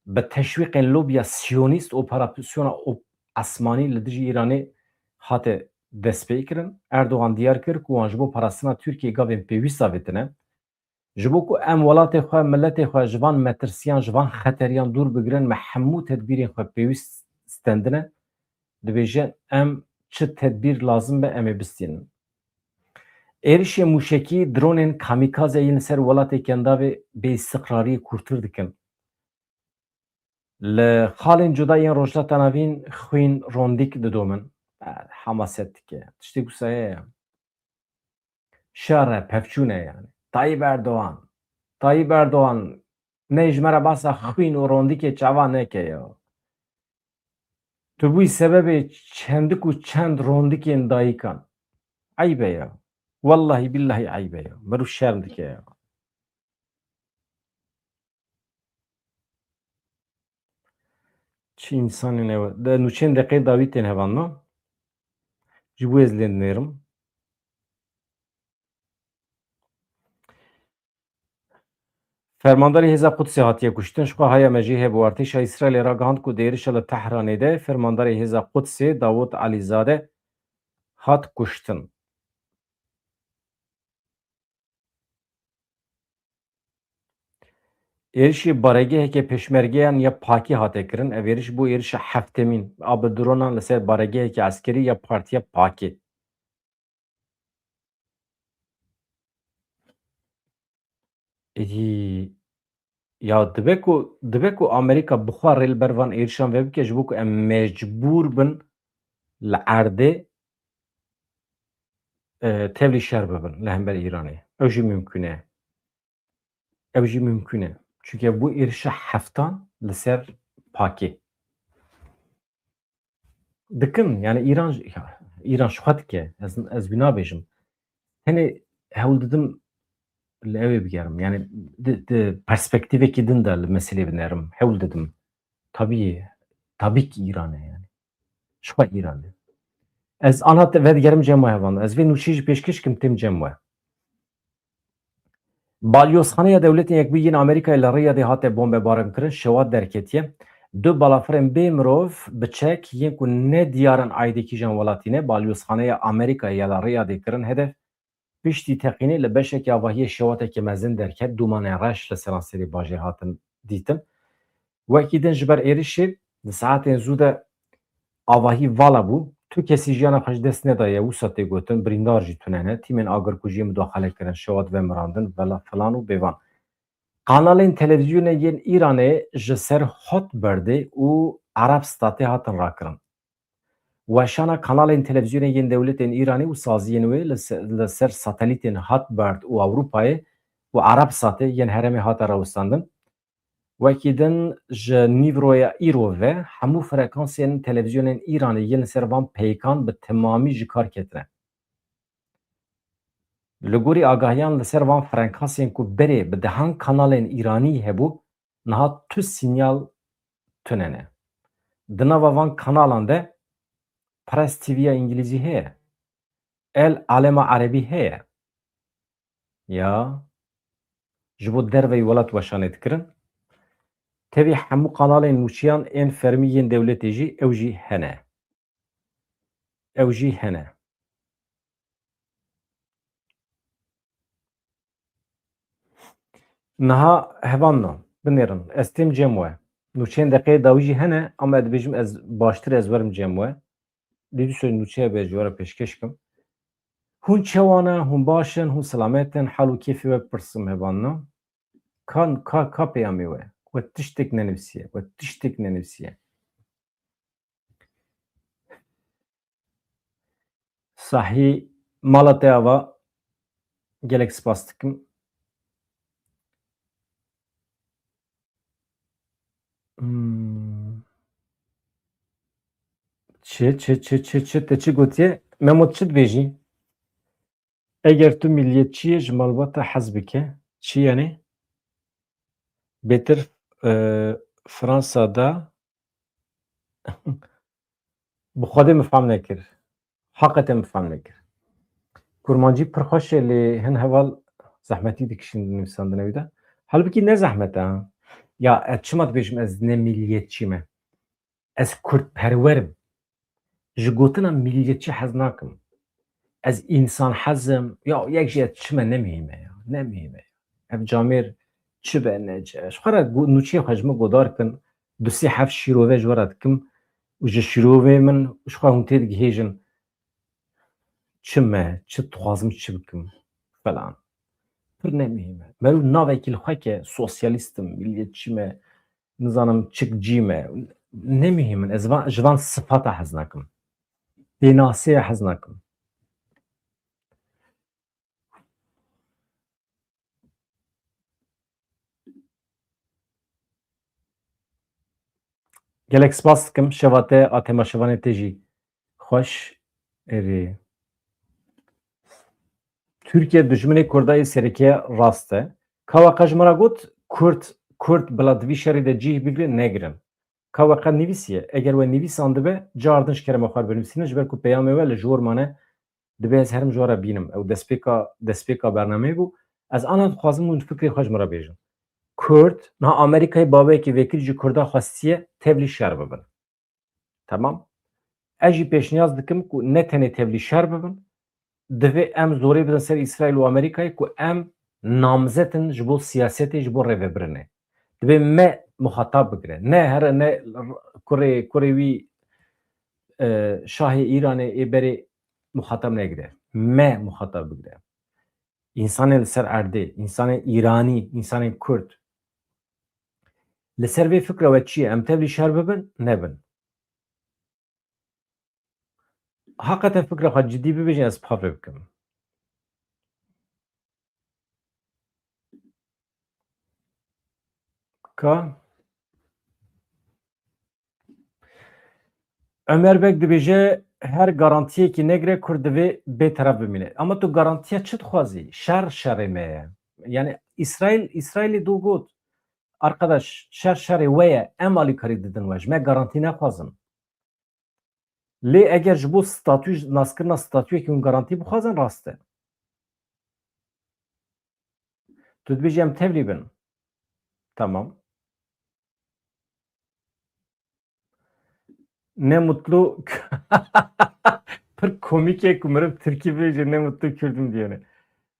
Bi teşwîqên lobiya siyonîst operasyona op-, esmanî li dijî Îranê hate destpêkirin. Erdogan diyar kir ku wan ji bo parastina Tirkiyê gavên pêwîst avêtine. Ji bo ku em welatê xwe, miletê xwe ji van metirsiyan, ji van xeteriyan dûr bigirin, me hemû tedbîrên xwe pêwîst stendine. Dibêje, em çi tedbîr lazim be, em ê bistînin. Êrişê mûşekî, dronên kamîkaze yên li ser welatê Kendavê bêîstiqrariyê kûrtir dikin. Li xalên cuda yên Rojhilata Navîn xwîn rondîk didomin. Hemaset dike. Tiştê wisa heye. Şer e, pevçûn e yani. Tayyip Erdoğan. Tayyip Erdoğan, ne ji me re basa xwîn û rondikê çava neke ya. Tu bûyî sebebê çendik û çend rondikên dayikan. Eyb e ya. Wellahî billahî eyb e ya. Mirov şerm dike ya. Çi însanên ew e. De nûçeyên deqeyê dawî tên hevalno. Ji bo ez lê dinêrim. Fermandarê Hêza Qudsê hatiye kuştin. Ji xwe haya me jê hebû. Artêşa Îsraîlê ragihand ku di êrişa li Tehranê de fermandarê Hêza Qudsê Dawud Elîzade hat kuştin. Êrişê baregeheke pêşmergeyan ya Pakê hate kirin. Ev êriş bû êrişa heftemîn a bi dronan li ser baregeheke eskerî ya Partiya Pakê. Êdî, ya dibe ku, dibe ku Amerîka bi xwe rê li ber van êrişan vebike, ji bo ku em mecbûr bin li erdê, e, tevlî şer bibin li hember Îranê. Ew jî mimkûn e. Ew jî mimkûn e. Çunke bû êrişa heftan li ser Pakê. Dikin, yani Îran, ya, Îran ji xwe dike. Ez, ez wî nabêjim. Tenê hewl didim li ew ê bigerim. Yani di, di perspektîvekî din de li meselê binerim. Hewl didim. Tabî, tabî ki Îran e yani. Ji xwe Îran e. Ez ana te vedigerim cem we hevan. Ez vê nûçeyê jî pêşkêş kim têm cem we. Balyozxaneya Dewletên Yekbûyî yên Amerîkayê li Riyadê hate bombebarankirin, şewat derketiye. Du balafirên bê mirov, bi çek, yên ku ne diyar in aîdê kîjan welatî ne, balyozxaneya Amerîkayê ya li Riyadê kirin hedef. Piştî teqînê li beşekî avahiyê şewateke mezin derket, dûmanên reş li seranserê bajêr hatin dîtin. Wekî din ji ber êrişê di saetên zû de avahî vala bû. Tu kesî jiyana xwe ji dest nedaye, wisa tê gotin, birîndar jî tune ne. Tîmên agirkujiyê mudaxale kirin, şewat vemirandin, vela filan û bêvan. Kanalên televîzyonê yên Îranê ji ser Hotbirdê û Arabstatê hatin rakirin. Weşana kanalên televîzyonê yên dewletên Îranê û saziyên wê li se-, li ser satelîtên Hotbird û Ewropayê û Arabsatê yên herêmê hate rawestandin. Wekî din ji nîvroya îro ve hemû frekansên televîzyonên Îranê yên li ser van peykan bi temamî ji kar ketine. Li gorî agahiyan li ser van frekansên ku berê bi dehan kanalên Îranî hebû, niha tu sînyal tune ne. Di nava van kanalan de Press T V ya Îngilîzî heye. El Alema Erebî heye. Ya, ji bo derveyî welat weşanê dikirin. Tevî hemû kanalên nûçiyan ên fermî yên dewletê jî ew jî hene. Ew jî hene. Niha hevalno, binêrin. Ez têm cem we. Nûçeyên deqeyê dawî jî hene, ama ez dibêjim ez baştir ez werim cem we. Dîdî soy nûçeya be ji we re pêşkêş kim. Hûn çewa ne, hûn baş in, hûn selamet in, hal û kêfê we bipirsim hevalno. Ka, ka, ka peyamê we? We tiştek nenivîsiye, we tiştek nenivîsiye. Sahî, mala te ava, gelek spas dikim. Hmm. Çi, çi, çi, çi, çi, te çi gotiye? Memo, çi dibêjî? Eger tu miliyetçiyê, ji malbata hez bike. Çi yani? Bêtir, e, Fransa da bi Xwedê min fehm nekir. Heqete min fehm nekir. Kurmancî pir xweş e, lê hin heval zehmetî dikişînin di nivîsandinê wî de. Halbikî ne zehmet e, ha. Ya, ez çima dibêjim ez ne miliyetçî me? Ez kurdperwer im. Ji gotina miliyetçî hez nakim. Ez însan hez im. Ya, yek jî ez çi me, ne muhîm e ya. Ne muhîm e. Ev camêr çi be, ne çi. Ji xwe re go-, nûçeyê xwe ji min godar kin. Du sê heft şîrove ji we re dikim. Û ji şîrovê min ji xwe hûn têdigihêjin. Çi me, çi dixwazim, çi bikim falan. Pir ne muhîm e. Meriv navekî li xwe ke, sosyalîst im, miliyetçî me, nizanim çik cî me. Ne muhîm in. Ez van, ji van sifata hez nakim. Pênaseya hez nakim. Gelek spas dikim. Şeva te a temaşevanê te jî xweş. Erê. Tirkiye dijminê Kurda yê sereke ye, rast e. Ka we qe ji min re got, Kurd, Kurd bila di vî şerî de cih bigire, negirin. Ka we qe nivîsiye? Eger we nivîsandibe, cardin ji kerema xwe re binivîsînin, ji ber ku peyamê we li jor mane, dibe ez herim ji we re bînim. Ew destpêka, destpêka bernameyê bû. Ez ana dixwazim hûn fikrê xwe ji min re bêjin. Kurd, niha Amerîkayê baweyekî vekirî ji Kurda xwestiye tevlî şer bibin. Temam. Ez jî pêşniyaz dikim ku ne tenê tevlî şer bibin, divê em zorê bidin ser Îsraîl û Amerîkayê ku em namzet in ji bo siyasetê, ji bo rêvebirinê. Divê me muxatab bigire. Ne here, ne kurê, kurê wî, e, şahê Îranê ê berê muxatab negire. Me muxatab bigire. Însanên li ser erdê, însanên Îranî, însanên Kurd. Li ser vê fikra we çi ye? Em tevlî şer bibin, nebin? Heqeten fikra xwe cidî bibêjin, ez pavê bikim. Ka Ömer Beg dibêje, her garantiyekî negire, Kurd divê bêteref bimîne. Ama tu garantiya çi dixwazî? Şer şerê me ye. Yani Îsraîl, Îsraîlî dû got, arkadaş, şer şerê we ye, em alîkarî didin we, ji me garantî nexwazin. Lê eger ji bo statû, naskirina statûyekî hûn garantî bixwazin, rast e. Tu dibêjî em tevlî bin. Tamam. Ne mutlu. Pir komîk e ku meriv tirkî bêje ne mutlu Kürtüm diyene.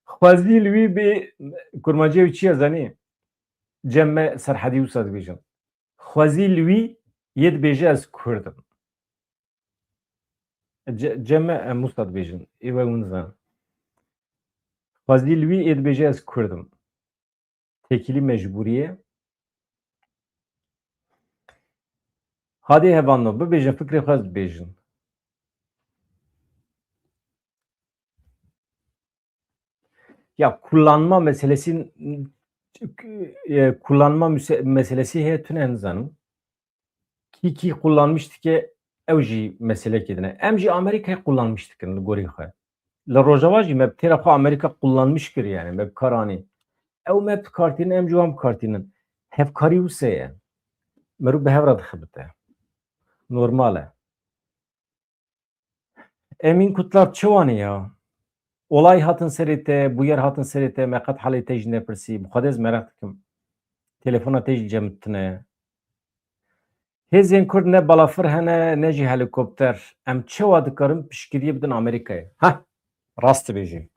Xwezî li wî bê kurmancê wî çi ye zanî? Cem me Serhedî wisa dibêjin. Xwezî li wî yê dibêje ez Kurd im. Ce-, Cem me em wisa dibêjin. Ê we hûn zanin. Xwezî li wî ê dibêje ez Kurd im. Têkilî mecbûrî ye. Hadê hevalno, bibêjin, fikrê xwe ez dibêjin. Ya kullanma meselesi, e, kullanma müse-, meselesi heye tune nizanim. Kî kî kullanmış dike ew jî meselekê din e. Em jî Amerîkayê kullanmiş dikin li gorî xwe. Li Rojava jî me bi têra xwe Amerîka kullanmiş kir yani me bi kar anî. Ew me bi kar tînin, em jî wan bi kar tînin. Hevkarî wisa ye. Meriv bi hev re dixebite. Normal e. Emîn Kutlar çi wanî ya? Olay hatin serê te, bûyer hatin serê te, me qet halê te jî nepirsî. Bi Xwedê ez meraq dikim. Telefona te jî cem tune. Hêzên Kurd ne balafir hene, ne jî helîkopter. Em çawa dikarin piştgiriyê bidin Amerîkayê? Heh, rast dibêjî.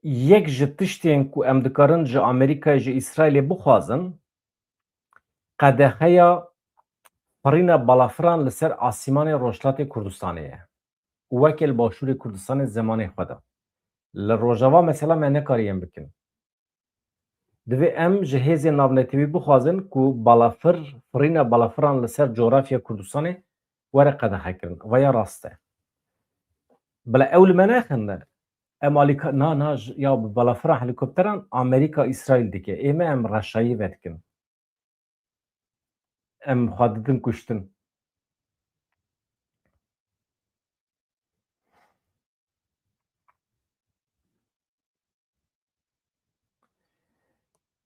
Yek ji tiştên ku em dikarin ji Amerîkayê, ji Îsraîlê bixwazin, qedeheya firîna balafiran li ser asîmanê Rojhilatê Kurdistanê ye. Weke li Başûrê Kurdistanê zemanê xwe de. Li Rojava mesela me nekariye em bikin. Divê em ji hêzên navnetewî bixwazin ku balafir, firîna balafiran li ser cografya Kurdistanê were qedexekirin. Vaya rast e. Bila ew li me nexin, em alîka-, na, na, j-, ya bi balafira helîkopteran Amerîka Îsraîl dike. Ê me em reşayî vedikin. Em xwe didin kuştin.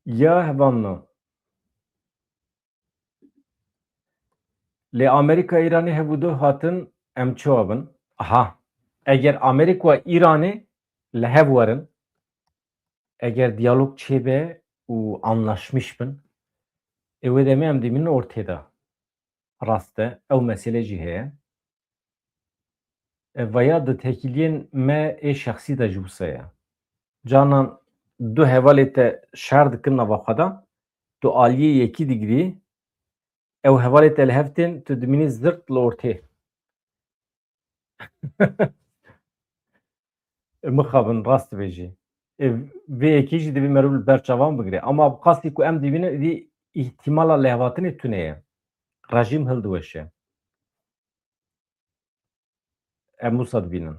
Ya hevalno. Lê Amerîka Îranê hev û du hatin, em çawa bin? Aha. Eger Amerîka Îranê li hev werin, eger diyalog çêbe û anlaşmiş bin, ê wê demê em dimînin ortê de. Rast e, ew mesele jî heye. E, veya di têkiliyên me ê şexsî de jî wisa ye. Canan du hevalê te şer dikin nava xwe de, tu aliyê yekî digirî, ew hevalê te li hev tên, tu dimînî zirt li ortê. Mixabin, rast dibêjî. E, vê yekê jî divê meriv li ber çavan bigire. Ama bi qasî ku em dibînin, êdî îhtimala lêhavatine tune ye. Rejîm hildiweşe. Em wisa dibînin.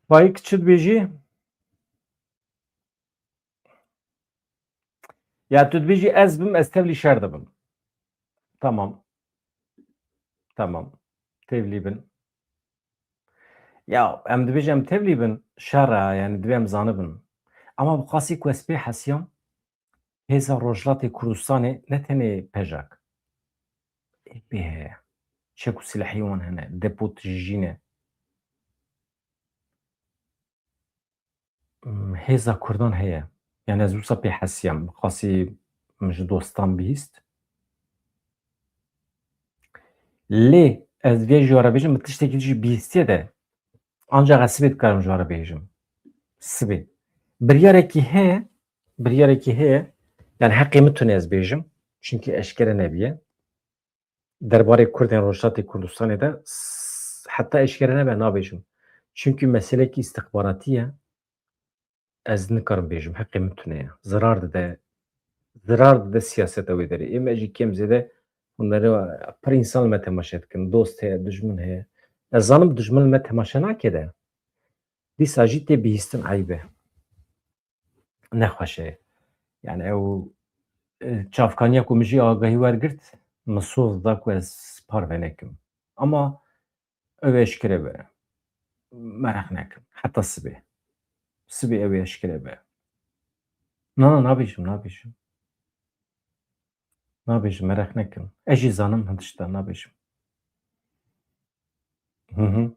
Faîk çi dibêjî? Ya tu dibêjî ez bim, ez tevlî şer dibim. Tamam. Tamam. Tevlî bin. Ya em dibêjin em tevlî bin, şer e, yani divê em zanibin. Ama bi qasî ku ez pê hesiyam, hêza Rojhilatê Kurdistanê ne tenê PJAK, ê pê heye. Çek û silahê wan hene, depo tijî jî ne. Hmm, hêza Kurdan heye. Yani ez wisa pê hesiyam. Qasî min ji dostan bihîst. Lê ez vê ji we re bêjim, min tiştekî jî bihîstiye de. Ancak ez sibê dikarim ji we re bêjim. Sibê. Biryarekî heye, biryarekî heye. Yani heqê min tune ez bêjim. Çünkü eşkere nebiye. Derbarê Kurdên Rojhilatê Kurdistanê de s-, heta eşkere nebe nabêjim. Çünkü meselekî îstixbaratî ye. Ez nikarim bêjim, heqê min tune ye. Zirar dide, zirar dide siyaseta wê derê. Ê me jî kêm zêde hunderê pir însan li me temaşe dikin. Dost heye, dijmin heye. Ez zanim dijmin li me temaşe nake de. Dîsa jî tê bihîstin eyb e. Nexweş e. Yani ew, e, çavkaniya ku min jî agahî wergirt, min soz da ku ez parve nekim. Ama ew ê eşkere be. Meraq nekin. Heta sibê. Sibê ew ê eşkere be. Na, na, nabêjim, nabêjim. Nabêjim, meraq nekin. Ez jî zanim hin tişta, nabêjim. Hı hı.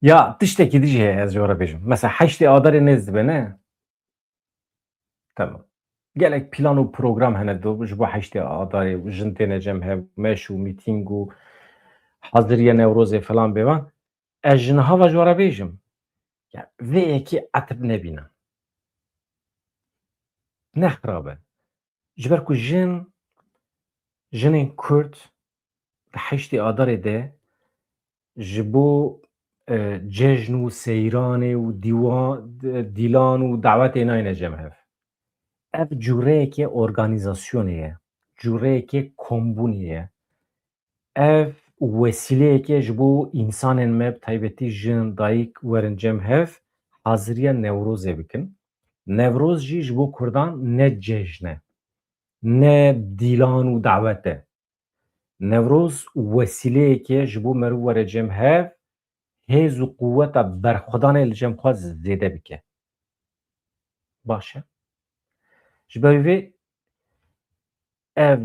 Ya tiştekî dijî heye, ez ji we re bêjim. Mesela heştê Adarê nêz dibe, ne? Tamam. Gelek plan û program hene do, ji bo heştê Adarê jin têne cem hev, meş û mîtîng û haziriye Newrozê falan bêvan. Ez ji niha ve ji we re bêjim. Ya, vê yekê etib nebîne. Ne xirab e. Ji ber ku jin, jinên Kurd di heştê Adarê de ji bo, e, cejn û seyranê û dîwa-, dîlan û dawetê nayne cem hev. Ev cûreyeke organîzasyonê ye, cûreyeke kombûnê ye. Ev wesîleyeke ji bo însanên me, bi taybetî jin, dayik, werin cem hev, haziriya Newrozê bikin. Newroz jî ji bo Kurdan ne cejn e, ne dîlan û dawet e. Newroz wesîleyeke ji bo meriv were cem hev, hêz û quweta berxwedanê li cem xwe zêde bike. Baş e. Ji ber vê ev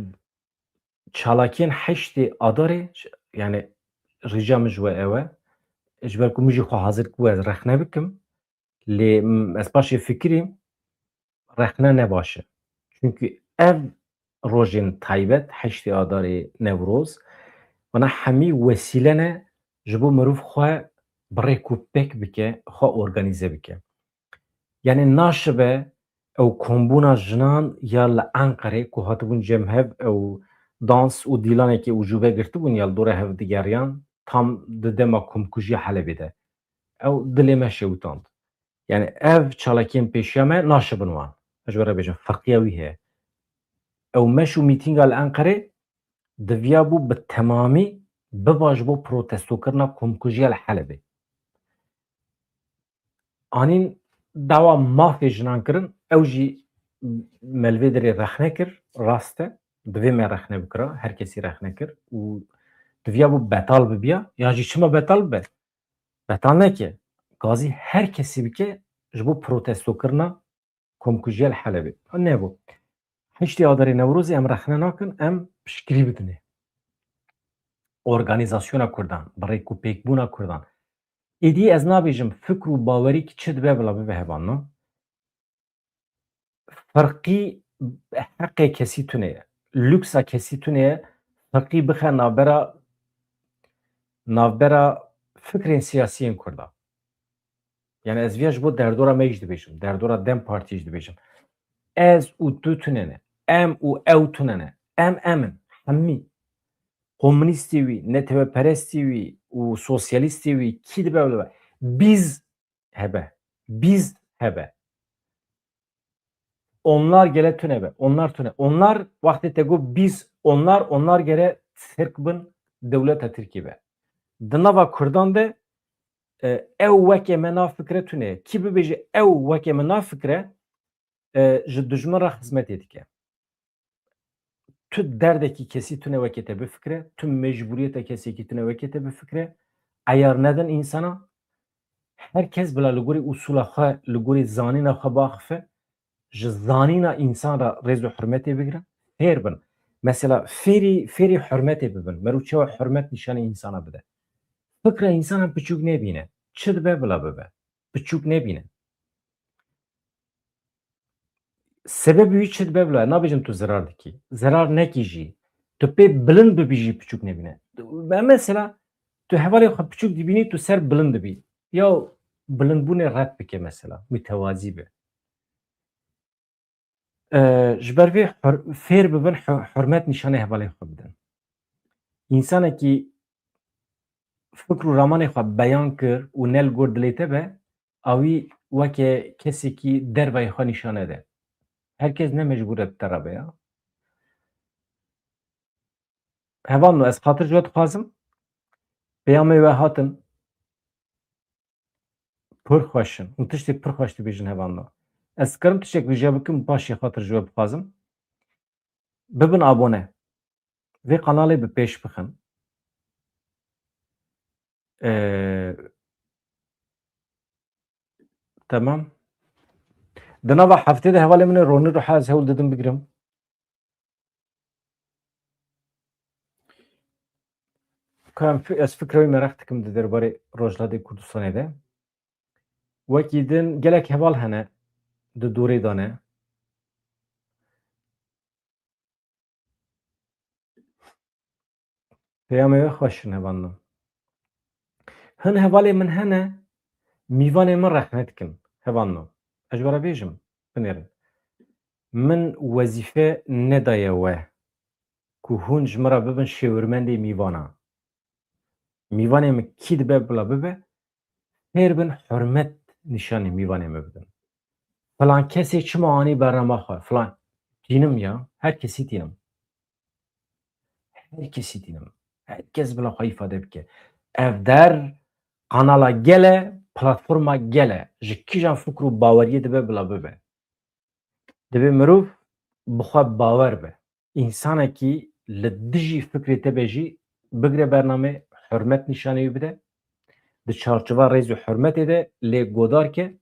çalakiyên heştê Adarê, yani rica min ji we ew e, ji ber ku min jî xwe hazir ku ez rexne bikim, lê, m-, ez paşê fikirîm, rexne ne baş e. Çunkî ev rojên taybet, heştê Adarê, Newroz, wana hemî wesîle ne ji bo mirov xwe bi rêk û pêk bike, xwe organîze bike. Yani naşibe ew kombûna jinan ya li Enqerê ku hatibûn cem hev ew dans û dîlanekê û cûbe girtibûn ya li dora hev digeriyan, tam di dema komkujiya Helebê de. Ew dilê me şewitand. Yani ev çalakiyên pêşiya me naşibin wan. Ez ji we re bêjim, ferqiya wî heye. Ew meş û mîtînga li Enqerê diviya bû bi temamî biba ji bo protestokirina komkujiya li Helebê. Anîn dawa mafê jinan kirin, ew jî me li vê derê rexne kir, rast e, divê me rexne bikira, her kesî rexne kir û diviya bû betal bibiya, ya jî çima betal bibe? Betal neke, gazî her kesî bike ji bo protestokirina komkujiya li Helebê. Nebû. Heştê Adarê Newrozê em rexne nakin, em piştgirî bidinê. Organîzasyona Kurdan, bi rêk û pêkbûna Kurdan. Êdî ez nabêjim fikr û bawerî ki çi dibe bila bibe hevalno. Ferqî heqê kesî tune ye. Luksa kesî tune ye. Ferqî bixe navbera, navbera fikrên siyasiyên Kurda. Yani ez viya ji bo derdora me jî dibêjim, derdora DEM Partiyê jî dibêjim. Ez û tu tune ne. Em û ew tune ne. Em, em in. Hemî. Komunîstê wî, neteweperestê wî û sosyalîstê wî kî dibe wile be. Biz hebe. Biz hebe. Onlar gele tune be. Onlar tune. Onlar wextê te got biz onlar, onlar gere Tirk bin, dewleta Tirkî be. Di nava Kurdan de, e, ew weke me na fikre tune ye. Kî bibêje ew weke me na fikre, e, ji dijmin re xizmetê dike. Tu derdekî kesî tune weke te bifikre, tu mecbûriyeta kesekî tune weke te bifikre, eyar nedin însana. Her kes bila li gorî usûla xwe, li gorî zanîna xwe biaxife, ji zanîna însan re rêz û hurmetê bigire, fêr bin. Mesela fêrî, fêrî hurmetê bibin. Meriv çawa hurmet nîşanî însana bide. Fikra însanan piçûk nebîne. Çi dibe bila bibe. Piçûk nebîne. Sebebê wî çi dibe bila? Nabêjim tu zerar dikî. Zerar nekî jî. Tu pê bilind bibî jî piçûk nebîne. Me mesela tu hevalê xwe piçûk dibînî, tu ser bilind dibî. Ya bilindbûnê red bike mesela. Mütevazî be. E, ji ber vê hur-, fêr bibin, hu-, hurmet nîşanê hevalê xwe bidin. Însanekî fikr û ramanê xwe beyan kir û ne li gor dilê te be, a wî weke kesekî dervayê xwe nîşan nede. Her kes ne mecbûr e bi te re be ya. Hevalno, ez xatir ji we dixwazim. Peyamê we hatin. Pir xweş in. Hûn tiştê pir xweş dibêjin hevalno. Ez dikarim tiştek wîja bikim, paşê xatir ji we bixwazim. Bibin abone. Vê kanalê bi pêş bixin. Ee, temam. Di nava heftê de hevalê min ê Ronî Ruha ez hewl didim bigirim. ka em fi-, ez fikra wî meraq dikim di derbarê Rojhilatê Kurdistanê de. Wekî din gelek heval hene di dorê de ne. Peyamê we xweş in hevalno. Hin hevalê min hene, mîvanê min rexne dikin. Hevalno. Ez ji we re bêjim, binêrin. Min wezîfe nedaye we ku hûn ji min re bibin şêwirmendê mîvana. Mîvanê min kî dibe bila bibe, fêr bin hurmet nîşanî mîvanê min bidin. Filan kesê çima anî bernama xwe, filan tînim ya, her kesî tînim. Her kesî tînim. Her kes bila xwe îfade bike. Ev der kanala gel e, platforma gel e. Ji kîjan fikr û baweriyê dibe bila bibe. Divê mirov bi xwe bawer be. Însanekî li dijî fikrê te be jî bigire bernamê, hurmet nîşanê wî bide. Di çarçova rêz û hurmetê de lê godar ke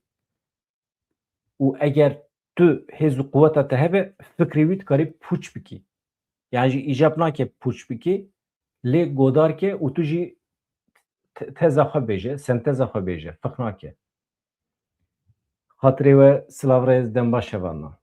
û eger tu hêz û quweta te hebe, fikrê wî dikarî pûç bikî. Yan jî îcab nake pûç bikî, lê godar ke û tu jî te-, teza xwe bêje, senteza xwe bêje, fiq nake. Xatirê we silav rêz, dem baş hevalno.